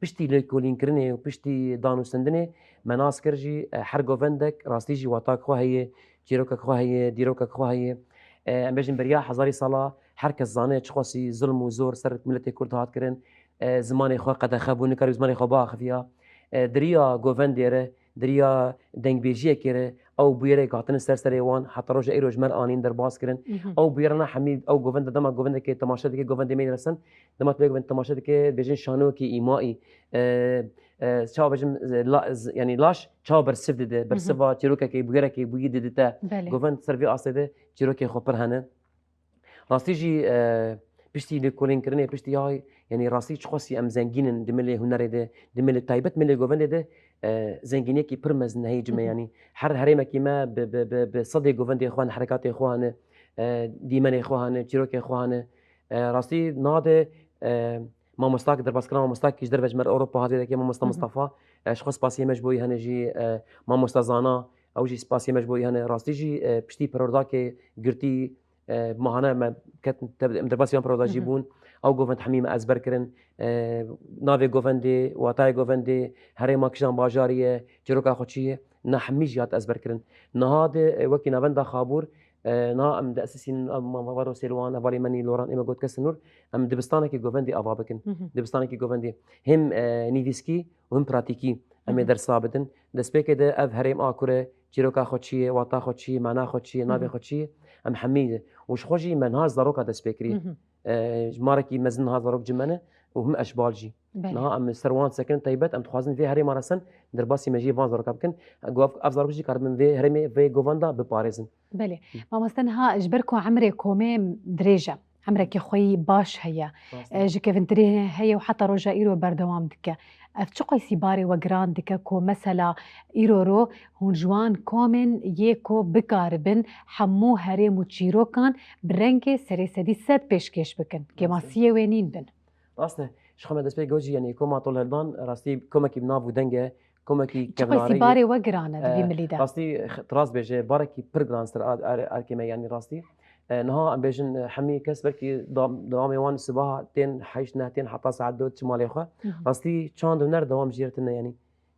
Piştî lêkolînkirinê û piştî danûstendinê me nas kir jî, e, her govendek rastî jî watak xwe heye, çîrokek xwe heye, dîrokek xwe heye. E, em bêjin beriya hezarî sala her kes zane çiqasî zilm û zor ser miletê Kurd hat kirin. E, zimanê xwe qedexe bû, nikarî zimanê xwe biaxiviya. E, di riya govendê re, di riya dengbêjiyekê re, ew bûyerek hatine ser serê wan, heta roja îro ji me re anîn derbas kirin. Ew bûyerana hemî, ew govende, dema govendekê temaşe dike, govendê me yê resen, dema tu bê govendê temaşe dike, dibêjin şanowekî îmaî. E, e, çawa bêjim, e, la-, z-, yanî laş çawa bersiv dide, bersiva çîrokekê, bûyerekê bûyî didite. Belê. Govend ser vê astê de çîrokên xwe pir hene. Rastî jî, e, piştî lêkolînkirinê, piştî ya, yanî rastî çiqasî em zengîn in di milê hunerê de, di milê taybet milê govendê de, e, zengîniyekî pir mezin heye ji me, yanî her herêmekî me bi, bi, bi, bi sedê govendê xwe hene, herekatê xwe hene, e, dîmenê xwe hene, çîrokên xwe hene. E, rastî niha de, e, mamostak, derbaskirina mamostakî ji derve ji me re Ewropa hatiye dike, mamosta Mistefa. E, ji xwe spasiyê me ji bo wî hene jî, e, mamosta Zana, ew jî spasiyê me ji bo wî hene. Rastî jî, e, piştî perwerdakê girtî, e, mahane me ket, te-, em derbasî van perwerda jî bûn. Ew govend hemî me ezber kirin. E, navê govendê, watayê govendê, herêma kîjan bajarî ye, çîroka xwe çi ye, na hemî jî hat ezber kirin. Niha de, e, wekî navenda Xabûr, e, niha em diesisînin, em, em, Varo Sêlwan, hevalê me nî Loran, ê me got Kesinûr, em dibistanekî govendê ava bikin. Dibistanekî govendê. Hêm, e, nivîskî û hêm pratîkî em ê dersa bidin. Destpêkê de ev herêm a kur e, çîroka xwe çi ye, wata xwe çi ye, mana xwe çi ye, navê xwe çi ye, em hemî de. Û ji xwe jî me niha zaroka dest pê kiriye. E, jimarekî mezin niha zarok ji me ne û him eşbal jî. Belê. Niha em ser wan sekin taybet, em dixwazin vê herêma resen derbasî mejiyê van zaroka bikin. Ku ev, ev zarok jî karibin vê herêmê, vê govenda biparêzin. Belê. Mamoste, niha ji ber ku emrê komê dirêj e, emrekî xwe yî baş heye, Rast e, e. Ji kevintirî heye û heta roja îro berdewam dike. Ev çi qeysî barê we giran dike ku mesela îro ro hûn ji wan komên yê ku bikaribin hemû herêm û çîrokan bi rengê serê sedî sed pêşkêş bikin. Kêmasiyê wê nîn bin. Rast e. Ji xwe me destpêk got jî, yanî koma Tolhildan rastî komekî bi nav û deng e, komekî kevnarî ye. Çi qeysî barê we giran e di vî milî de? Rastî, tu rast bêje, barekî pir giran ser ar-, ar-, erkê me, yanî rastî. E, niha em bêjin, e, hemî kes belkî dam-, dewamê wan sibaha tên heşt neh tên heta saet dot çi malê xwe. Rastî çand û ner dewam jê re tine, yanî.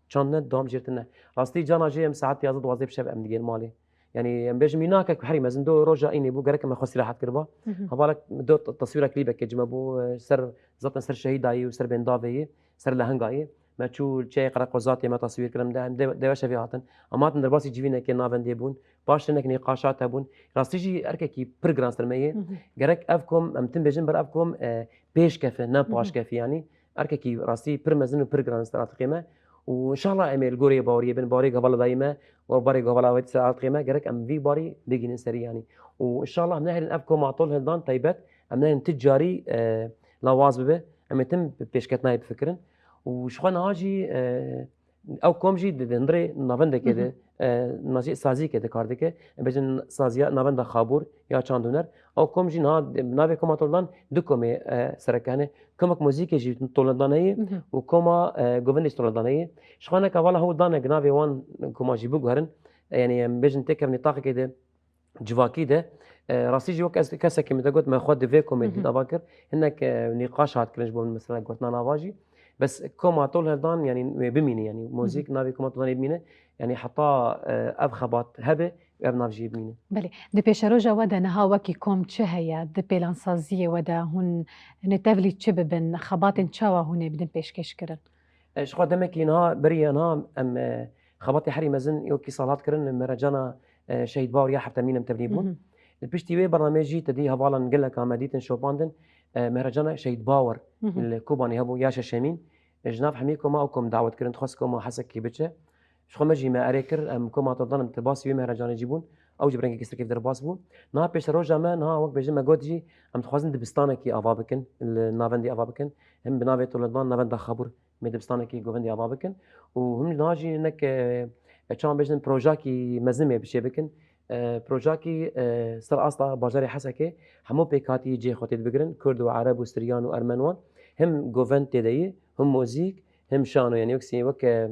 Çand ne dam jê tine. Rastî cana jê em saet yazdeh duwazdeh bi şev em digên malê. Yanî em bêjin mînakek herî mezin do roja înê bû, gerek me xwe sîrehet kiriba. Hevalek do t-, teswîra klîbekê ji me bû, e, ser, zaten ser şehîdayî û ser bendaveyî, ser lehinga yî. Me çû çeyê Qereqozatê me teswîr kirin, de, de, dewe şevê hatin. Em hatin derbasî civînekê navendê bûn. Paş hinek nîqaşat hebûn. Rastî jî erkekî pir giran ser me yê. Gerek ev kom, em tim bêjin ber ev kom, e, pêş kefe, ne paş kefe yanî. Erkekî rastî pir mezin û pir giran ser atiqê me. Û înşallah em ê li gorî baweriyê bin, baweriyê hevala dayî me û barê hevala wê ser atiqê me, gerek em vî barî bigihînin serî yanî. Û înşallah em nehêlin ev koma Tolhildan taybet, em nehêlin ti carî, e, lawaz bibe, em ê tim bi pêşketinayê bifikirin. Û ji xwe niha jî, e, Ew kom jî di, di hundirê navendekê de, e, nasî saziyekê de kar dike. Em bêjin saziya navenda Xabûr ya çand û huner. Ew kom jî niha bi navê Koma Toldan du komê, e, sereke hene. Komek muzîkê jî Toldan heye û koma, e, govendê jî Toldan heye. Ji xwe neka vala hewl dane ku navê wan koma jî biguherin. E, yanî em bêjin têkevin nîtaqekê de civakî de, e, rastî jî wek ez kesekî min te got, me xwe di vê komê dît ava kir. Hinek, e, nîqaş hat kirin ji bo min mesela gotina nava jî. Bes koma Tolhildan, yanî wê bimîne, yanî muzîk navê koma Tolhilanê bimîne. Yanî heta, e, ev xebat hebe, ev nav jî bimîne. Belê. Di pêşeroja we de niha wekî kom çi heye? Di pêlansaziyê we de hûn ne tevlî çi bibin? Xebatên çawa hûn ê bidin pêşkêş kirin? E, ji xwe demekî niha berî ya niha em, e, xebatê herî mezin wekî sal hat kirin, mehracana, e, Şehîd Baweriya Heftemîn em tevlî bûn. Li piştî wê bernameyê jî te dî hevalan geleka me dîtin şopandin, e, mehracana Şehîd Bawer li Kobanê hebû ya şeşemîn. E, ji nav hemî koma ew kom dawet kirin, dixwest koma Hesekî biçe. Ji xwe me jî me erê kir, em koma Toldan em tebasî wê mehracanê jî bûn. Ew jî bi rengekî serkêf derbas bû. Niha pêşeroja me, niha wek bêjin me got jî, em dixwazin dibistanekî ava bikin, li navendî ava bikin. Him bi navê Toldan Navenda Xabûr. Em ê dibistanekî govendî ava bikin û him niha jî hinek, e, çawa bêjin, projakî mezin ê bi çê bikin. E, projakî, e, ser asta bajarê Hesekê hemû pêkhatî cihê xwe tê dibigirin, Kurd û Ereb û Siryan û Ermen wan. Him govend tê de yî, him muzîk, him şano, yanî wek sî-, wek, e,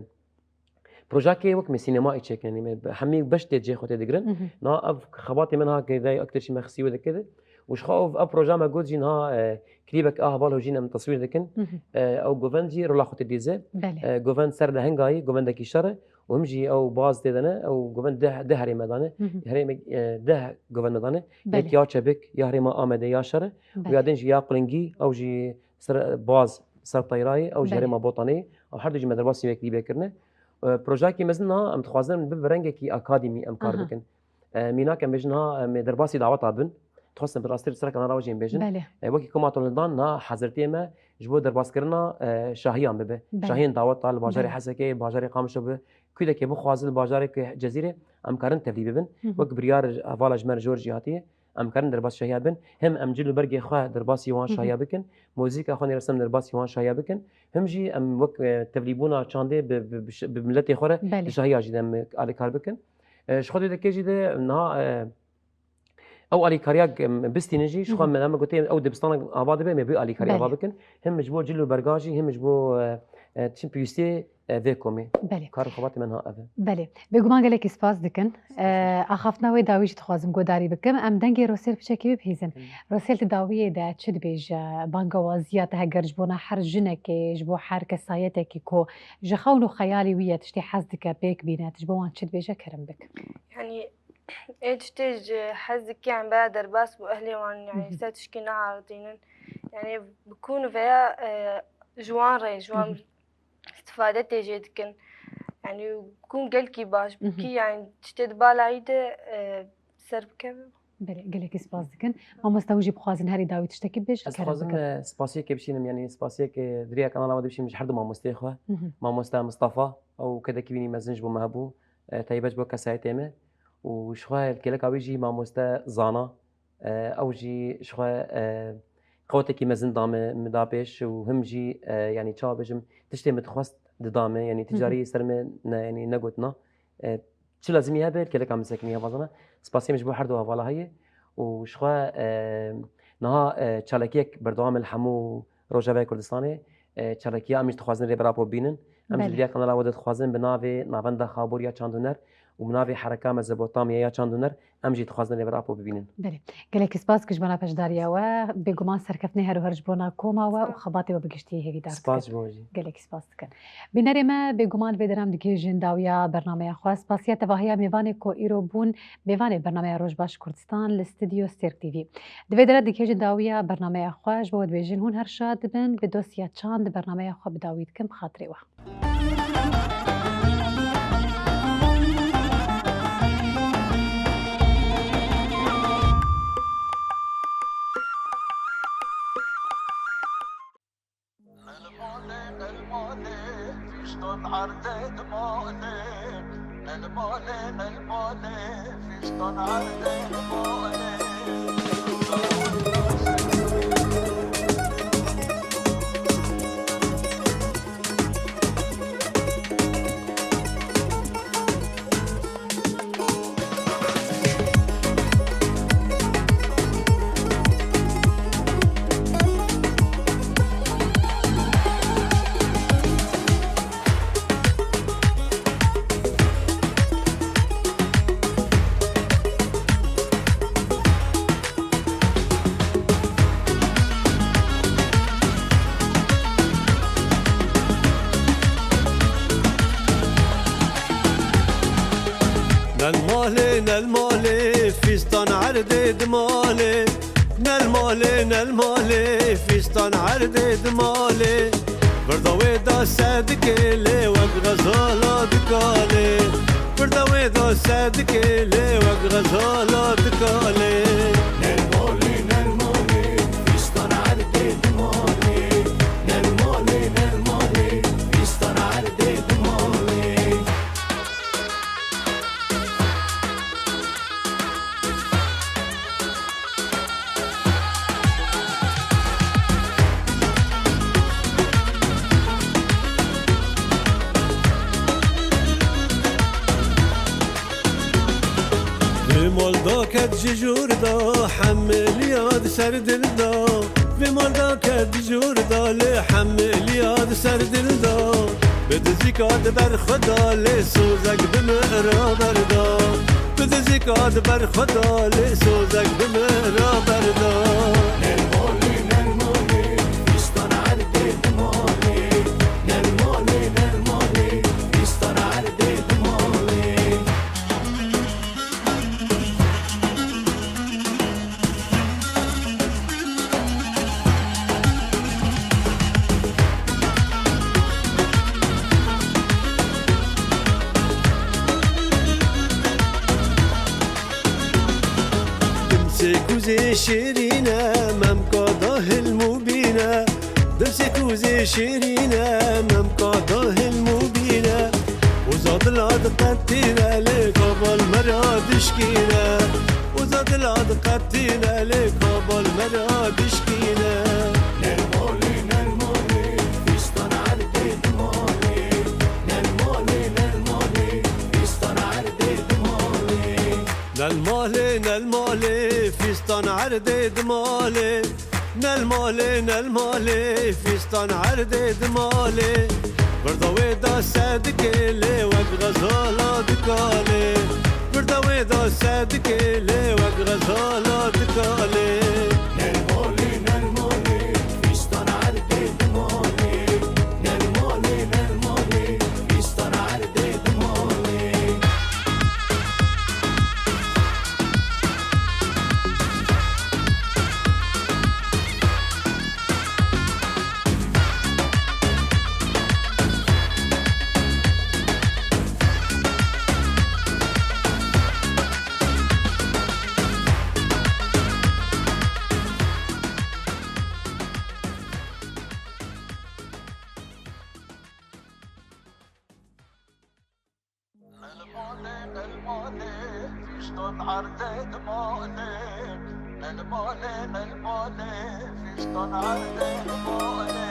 Projeyekê wek me sînemayê çêkirin, me bi hemî beş tê cihê xwe tê digirin. Mhm. Niha ev xebatê me niha girêdayî aktir jî me xistî wê dikir. Û ji xwe ev, ev projeya me got jî niha, e, klîbek a heval hojîn em teswîr dikin. Mhm. E, ew govend jî rola xwe tê dîze. Belê. E, govend ser lehengayî, govendekî şer e. Û him jî ew baz tê de ne, ew govend deh, deh herême dane. Mhm. Herêmek, e, deh govend me dane. Belê. Yek ya çepik, ya herêma Amedê ya şer e. Û ya Belê. din jî ya qulingî, ew jî ser, baz, ser teyrayê, ew jî Belê. herêma Botanê. Ew her du jî me derbasî wek dî vekirine. E, projeyekî mezin niha em dixwazin bibe rengekî akademî em kar Aha. bikin. E, mînak em bêjin niha em ê derbasî daweta bin. Dixwazin bi rastî li ser kanala we jî em bêjin. Belê. E, wekî Koma Toldan niha hazirtiyê me ji bo derbaskirina, e, şahiyan bibe. Belê. Şahiyên daweta li bajarê Belê. Hesekê, bajarê Qamişlo bibe. Kûdekê bixwaze li bajarê Cezîrê em karin tevlî bibin. Hı hı. Wek biryar hevala ji me re jor jî hatiye. Em karin derbas şahiya bin. Hem em cil û bergê xwe derbasî wan Hı hı. şahiya bikin. Muzîka xwe nêresen derbasî wan şahiya bikin. Hem jî em wek, e, tevlîbûna çandê bi, bi, bi ş-, bi miletê xwe re Belê. bi şahiya jî de em alîkar bikin. E, ji xwe dê dikê jî de niha, e, ew alîkariya, em, bistînin jî, ji xwe Hı hı. me, me gotiye ew dibistanek ava dibe, me bi alîkariya Belê. ava bikin. Hem ji bo cil û bergan jî, hem ji bo, e, e, çi pêwîstiyê, e, vê komê. Belê. Kar û xebatê me niha ev e. Belê. Bêguman gelekî spas dikin. Spas. E, axaftina wê dawî jî dixwazim guhdarî bikim. Em dengê Rosêl piçekî bibihîzin. Hı. Rosêl, di dawiyê de çi dibêje? Bangewaziya te heger ji bona her jinekê, ji bo her kesayetekî ku ji xewn û xeyalî wî ye, tiştê hez dike, pêk bîne, tu ji bo wan çi dibêje, kerem bik. Yanî, ê tiştê ji hez dike, em bera derbas bû ehlê wan, yanî, Hı hı. ser tişkî nearitînin. Yanî, bi kûn veya, e, ji wan re, ji wan Hı hı. îstifade tê jê dikin. Yanî, kûn gelkî baş Hı hı. bikî, yanî, tiştê di balayî de, e, ser bikeve. Belê, gelekî spas dikin. Mamoste, hûn jî bixwazin herî dawî tiştekî bibêjin, Ez kerem dixwazim, bikin. e, spasiyekê bişînim, yanî spasiyekê di riya kanala me de bişînim ji her du mamosteyê xwe. Hı hı. Mamoste Mistafa, ew kedekî wînî mezin ji bo me hebû, e, taybet ji bo kesayetê me. Û ji xwe li kêleka wî jî mamoste Zana, e, ew jî ji xwe, e, qewetekî mezin da me, min da pêş û him jî, e, yanî çawa bêjim, tiştê min dixwest dida me, yanî Hı hı. ticarî ser me ne, yanî negotina. E, çi lazimî hebe, kêleka min sekinî hevazana. Spasiyê min ji bo her du hevala heye û ji xwe, e, niha, e, çalakiyek berdewam e li hemû Rojavayê Kurdistanê. E, çalakiya em jî dixwazin rêber Apo bibînin. Em jî Belê. vêya kanala we de dixwazin bi navê Navenda Xabor ya Çand Huner û bi navê Hereka Mezopotamya ya Çand Huner em jî dixwazin rêber Apo bibînin. Belê. Gelekî spas ku ji bona beşdariya we, bêguman serkeftinê her û her ji bona koma we û xebatê we bi giştî hêvîdar dikin. Spas ji bo we jî. Gelekî spas dikin. Bînerê me, bêguman vê der em digihêjin dawiya bernameya xwe. Spasiya tevahiya mêvanê ku îro bûn mêvanê bernameya Roj Baş Kurdistan li Stûdyo Sêrk T V. Di vê derê digihêjin dawiya bernameya xwe, ji bo we dibêjin hûn her şad bin, bi dosya çand bernameya xwe bi dawî dikin bi xatirê we. Nel malê, nel malê, fîstan erdê dimalê. Nel malê, nel malê, fîstan erdê dimalê. Nel malê, nel malê, fîstan erdê dimalê. Nel malê, nel malê, fîstan erdê dimalê. Birda wê da sedikê lê wek xezala dikalê. Birda wê da sedikê lê wek xezala dikalê. Nel malê, nel malê, fîstan erdê dimalê. Nel malê, nel malê, fîstan erdê dimalê. Vê mal da ket ji jûr da, hemiliya di ser dil da. Vê mal da ket ji jûr da, lê hemiliya di ser dil da. Bi dizîka di ber xwe da lê sozek bi min re berda. Bi dizîka di ber xwe da lê sozek bi min re berda. Nelmalê, nelmalê, fistan erdê dimalê. Nelmalê, nelmalê, fistan erdê dimalê. Dimsê kuzê şêrîn e, memka da hilm û bîn e. Dimsê kuzê şêrîn e, memka da hilm û bîn e. Uza dila diqetîne lê kabal me ra dişkîne. Uza dila diqetîne lê kabal me ra dişkîne. Nelmalê, nelmalê, fistan erdê dimalê. Nelmalê, nelmalê, fistan erdê dimalê. Nelmalê, nelmalê, fistan erdê dimalê. Nelmalê, nelmalê, fistan erdê dimalê. Birda wê da sedikê lê wek xezala dikalê. Birda wê da sedikê lê wek xezala dikalê. Nelmalê, nelmalê, fistan erdê dimalê. Nelmalê, nelmalê, fistan erdê dimalê. Nelmalê, nelmalê, fîştan erdê dimalê. Nelmalê, nelmalê, fîştan erdê dimalê.